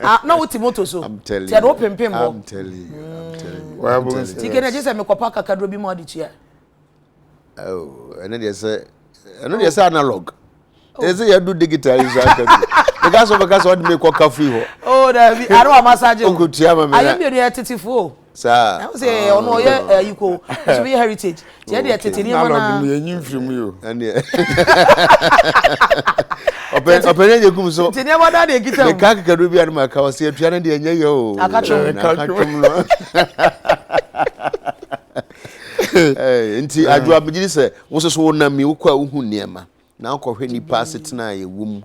Ah, na wote moto so I'm telling tiɛ you de wopempem hɔ I'm telling you I'm telling you I'm telling you. Tike na gye sɛ mekɔpa kakaduro bi ma ɔde tua. Oh, ɛno deɛ sɛ ɛno deɛ sɛ analog ɛsɛ sɛ yɛdu digital yi so anka bi meka sɛ wobɛka sɛ ɔde me kɔ ka firi hɔ oh dabi ano wa massage o ɔnkɔtua ma me ayɛ mmienu yɛ tetefo o saa ɛho sɛ ɔno ɔyɛ ayi ko nso yɛ heritage tiɛ deɛ tete nneɛma na analog no yɛnyi mfiri mu yi o ɛneɛ ɔpɛ ɔpɛ ne yɛ kum so nti nneɛma da deɛ kita mu meka kekadu bi a no maka ɔsɛ atua no deɛ ɛnyɛ yɛ o Akatwom. akatwom no nti adwoa megye di sɛ wo nso so wonam yi wokɔ a wohu nneɛma na wokɔhwɛ nnipa asetena a yɛwɔ mu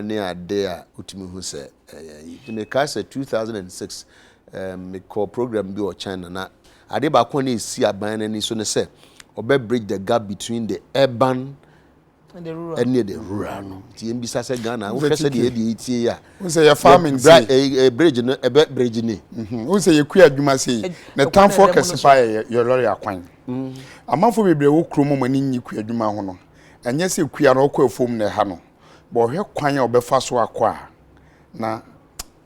ne ade a wotumi hu sɛ ɛyɛ yi nti mekae sɛ 2006 mekɔɔ program bi wɔ China na adeɛ baako a na ɛsi aban no ani so ne sɛ ɔbɛ bridge the gap between the urban ɛne the rural no nti yɛn bisa sɛ Ghana wohwɛ sɛ deɛ yɛdeɛ yɛtie yi a n sɛ yɛ farming sei bridge no ɛbɛ bridge ni n sɛ yɛkua adwuma sei na tamfoɔ kɛse paa yɛ yɛ lɔre akwan mm. amanfoɔ bebree wɔ kurom wɔn ani nyi kua adwuma ho no ɛnyɛ sɛ kua no ɔkɔ afuom na ɛha no bɔ ɔhwɛ kwan a ɔbɛfa so akɔ a na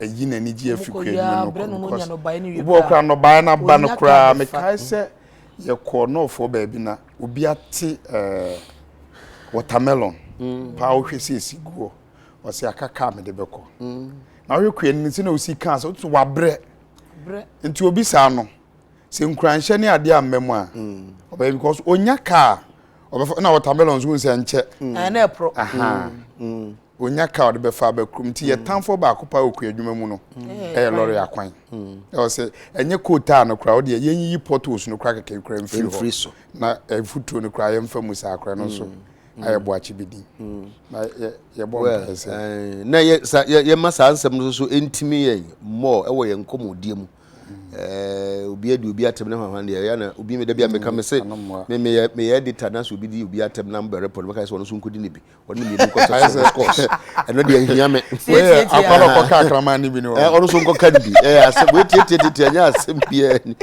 ɛyi n'ani gye afi kua adwuma no kɔ because obi wɔ koraa nnɔbaeɛ no aba no koraa mekae sɛ yɛkɔɔ nɔɔfoɔ baabi na obi ate ɛɛ watermelon mm. paa wohwɛ sɛ esi guɔ ɔsɛ aka kaa mede bɛkɔ mm. na wohwɛ kua no sɛ na osi kaa sɛ wotu wabrɛ nti obi saa no sɛ nkuranhyɛ ne adeɛ amma mu a mm. ɔbɛyɛ because onya kaa ɔbɛfa na watermelon nso nsɛ nkyɛ ɛna ɛporɔ Onya car a ɔde bɛfa aba kurom nti yɛ tamfoɔ baako paa wɔ kuadwuma mu no ɛyɛ lɔre akwan. Ɛwɔ sɛ ɛnyɛ kootaa no koraa wodeɛ yɛnyiyi potholes no koraa kɛkɛ koraa mfiri hɔ na mfuturo no koraa yɛmfa mu saa koraa no nso ayɛ boakye bi din na yɛbɔ mpaeɛ sɛ. Na yɛ sa yɛma saa nsɛm no so ntimi yɛn more ɛwɔ yɛn nkɔmmɔdie mu. Obi adi obi atɛm ne hwanhwan deɛ ɛyɛ na obi da bi a meka me se me meyɛ meyɛ editor na sɛ obi di obi atɛm na mbɛ report meka sɛ ɔno nso nkɔdi ne bi. ɔne mmienu nkɔtɔ sɛ scores ɛno deɛ nhia me akɔlɔ kɔka akraman no bi no ɔno nso nkɔka no bi ɛyɛ asɛm wei tietietietie ɛnyɛ asɛm biara ni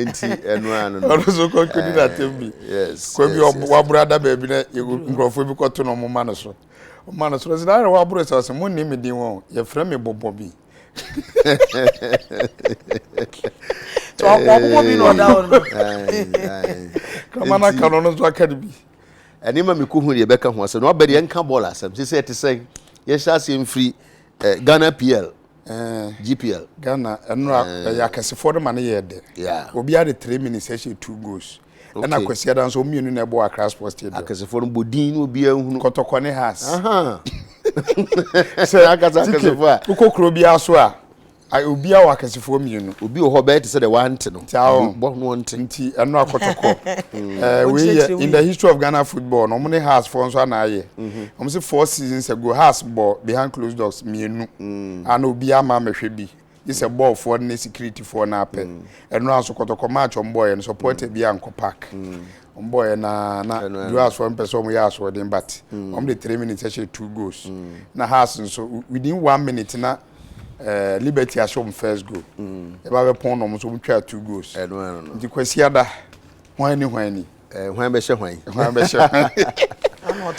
nti ɛno ano no ɔno nso kɔkɔ di n'atɛm bi yes kɔ bi waboro ada baabi na nkurɔfoɔ bi kɔto no ɔmo ma no so ɔma no so ɔsɛ na waboro sɛ ɔsɛ mo nni me din wɔn yɛfrɛ me bɔbɔ bi ɔbobɔ bi na ɔda hɔ no kraman aka no ɔno nso aka no bi Nneɛma mekɔhu deɛ ɛbɛka ho asɛm na wabɛ deɛ nka bɔɔl asɛm sɛ sɛ ɛte sɛn yɛhyɛ aseɛ mfiri eh, Ghana PL eh, GPL Ghana ɛnora eh. ɛyɛ akɛsefoɔ no ma no yɛ dɛ yeah. obiara de 3 minutes ɛhyɛ 2 goals ɛna okay. Kwasi Ada nso mmienu na ɛbɔ Accra Sports Stadium akɛsefoɔ no bɔ din na obiara nhunu Kɔtɔkɔ ne Hearts sɛ akasa akɛsefoɔ a wokɔ kuro biara so a Obiara wɔ akɛsefoɔ mmienu. Obi wɔ hɔ bɛyɛ te sɛ deɛ wante no. Bɔ no ɔnte. Nti ɛno akɔtɔkɔ. Eh, wei yɛ in the history of Ghana football no wɔn ne Hearts foɔ nso ana ayɛ. Mhm. Wɔn sɛ four seasons ago Hearts bɔ behind closed doors mmienu. Mm. Ana obiara ama amɛhwɛ bi. Gye sɛ bɔɔl foɔ ne security foɔ na apɛ. Mm. Ɛno nso kɔtɔkɔ match wɔn bɔɔyɛ no supporter mm. bi ankɔ park. Wɔn bɔɔyɛ na na Duas foɔ mpɛ sɛ wɔn yɛ asoɔden but wɔn de 3 minutes ɛhyɛ two goals. Na Hearts nso within one minute na eh, Liberty ahyɛ wɔn first goal. Ɛba bɛ pɔn na wɔn nso wɔn twaa two goals. Nti Kwasi Ada, hwan ni hwan ni? Eh, hwan bɛhyɛ hwan? Hwan bɛhyɛ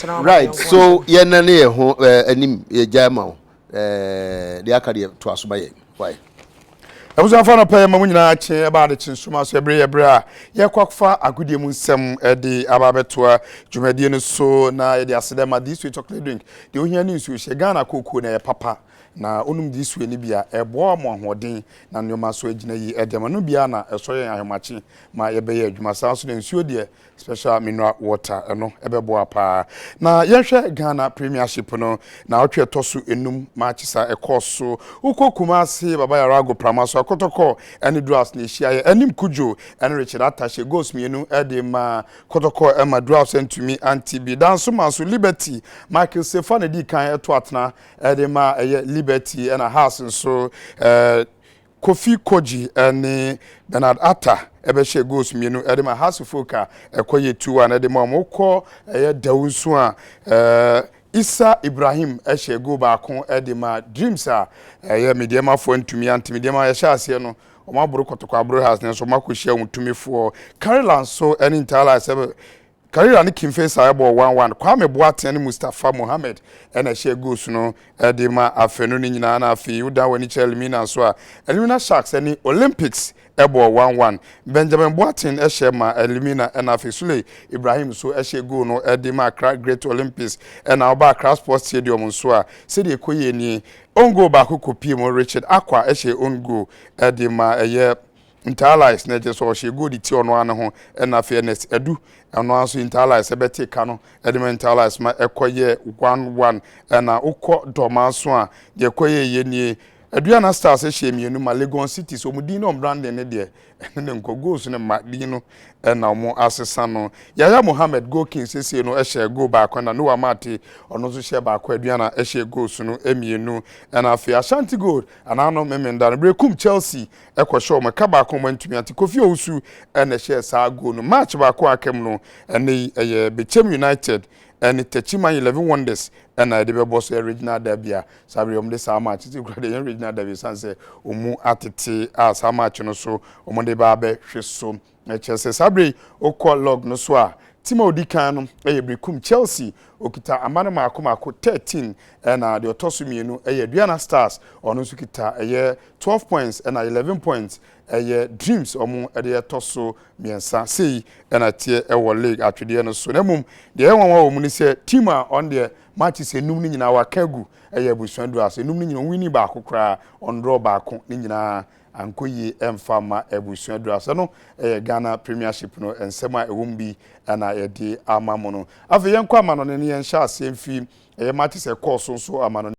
hwan? Right, so yɛn nane yɛn ho eh, anim yɛgyae ma wo eh, deɛ aka deɛ to aso ma yɛn. Why? Abusuafo anɔpa yɛ ma mo nyinaa kye ɛba ade kye nsoma so ɛbere yɛ bere a yɛkɔ akɔfa agodie mu nsɛm ɛde aba abɛtoa dwumadie no so na yɛde aseda ma this way chocolate drink deɛ ohia ne nsuo hyɛ Ghana kookoo na ɛyɛ papa na onom this way no bi a ɛboa mo ahoɔden na nneɛma so agyina yi ɛde ama no biara na ɛsɔ yɛn ahomakye ma yɛbɛyɛ adwuma saa nso na nsuo deɛ Special mineral water ɛno ɛbɛboa paa. Na yɛnhwɛ Ghana Premiership no naawɔtwe ɛtɔ so enum March sa ɛkɔɔ so. Wokɔ Kumasi Baba Yara agoprama so a Kɔtɔkɔ ɛne Dwarfs na ɛhyiaeɛ. Anim Kudjo ɛne Richard Atta hyɛ goals mmienu ɛde ma Kɔtɔkɔ ɛma Dwarfs antumi ante bi. Dansoman nso Liberty Michael Sefa na ɛdii kan ɛto atena ɛde ma ɛyɛ Liberty ɛna Hearts nso ɛɛ Kofi Kordzi ne Bernard Attah bɛhyɛɛ goals mmienu de ma Hearts of Oak a ɛkɔ yɛ 2-1 de ma wɔn. Wokɔ ɛyɛ Dawu nso a, Issa Ibrahim hyɛɛ goal baako de ma Dreams a ɛyɛ Medeamafoɔ antumi ante. Medeama yɛhyɛ aseɛ no, wɔn aboro Kɔtɔkɔ aboro Hearts nanso wɔn akɔhyia wɔn tumifoɔ. Karela nso ne Inter Allies Karela ne King Faisal bɔɔ 1-1. Kwame Boateng ne Mustapha Mohammed na ɛhyɛɛ goals no de ma afanu no nyinaa na afei wodan w'ani kyerɛ Elmina nso a, Elmina Sharks ne Olympics bɔɔ 1-1. Benjamin Boateng hyɛ maa Elmina ɛna afei Sule Ibrahim nso hyɛɛ goal no de maa Accra Great Olympics. Ɛna ɔba Accra Sports Stadium nso a, sɛdeɛ ɛkɔyie nie, own goal baako kɔpie mu, Richard Acquah hyɛɛ own goal de maa ɛyɛ Inter Allies na ɛkyerɛ sɛ ɔhyɛɛ goal de tia ɔno ara ne ho. Ɛna afei Ernest Adu, ɛno ara nso Inter Allies bɛtee ka no de ma Inter Allies ma ɛkɔyɛɛ 1-1. Ɛna wokɔ Dormaa nso a, deɛ ɛkɔyɛeɛ nie, Aduana Stars hyɛɛ mmienu ma Legon Cities, wɔn din ne wɔn branding no deɛ, ɛno ne nkɔ, goals no mma, din no na wɔn asesa no. Yaya Mohammed, goal king seesei no hyɛɛ goal baako na Noah Martey, ɔno nso hyɛɛ baako, Aduana hyɛɛ goals no mmienu. Ɛna afei Ashanti Gold, anaa no Memenda no, Berekum Chelsea kɔhyɛɛ wɔn ɛka baako a wɔantumi ante, Kofi Owusu na ɛhyɛɛ saa goal no. Match baako a aka mu no, ɛnnɛ yi ɛyɛ Bechem United ne Techiman Eleven Wonders na ɛde bɛbɔ so yɛ regional derby a saa bere wɔde saa match ti kura deɛ yɛn regional derby san sɛ wɔn mu atete a saa match no so wɔn de ba abɛhwe so. Ɛkyerɛ sɛ saa bere okɔ log no so a, team a odi kan no yɛ Berekum Chelsea, okita ama no mako mako 13, ɛna deɛ ɔtɔ so mmienu yɛ Aduana Stars, ɔno nso kita ɛyɛ 12 points, ɛna 11 points ɛyɛ Dreams wɔn de ɛtɔ so mmiɛnsa. Sei ɛna teɛ ɛwɔ league atwedeɛ no so. Na mmom deɛ ɛyɛ nwanwa wɔ mu ne sɛ team a ɔno deɛ matches enum no nyinaa waka agu ɛyɛ Abusua Duas. Enum no nyinaa ɔnwini baako koraa, ɔndraw baako, ne nyinaa ankɔ yie ɛmfa mma Abusua Duas. Ɛno ɛyɛ Ghana Premiership no nsɛm a ɛwɔ mu bi ɛna yɛde ama mo no. Afei yɛnkɔ amanɔne no, yɛnhyɛ aseɛ mfiri ɛyɛ matches ɛkɔɔ so nso amanɔne.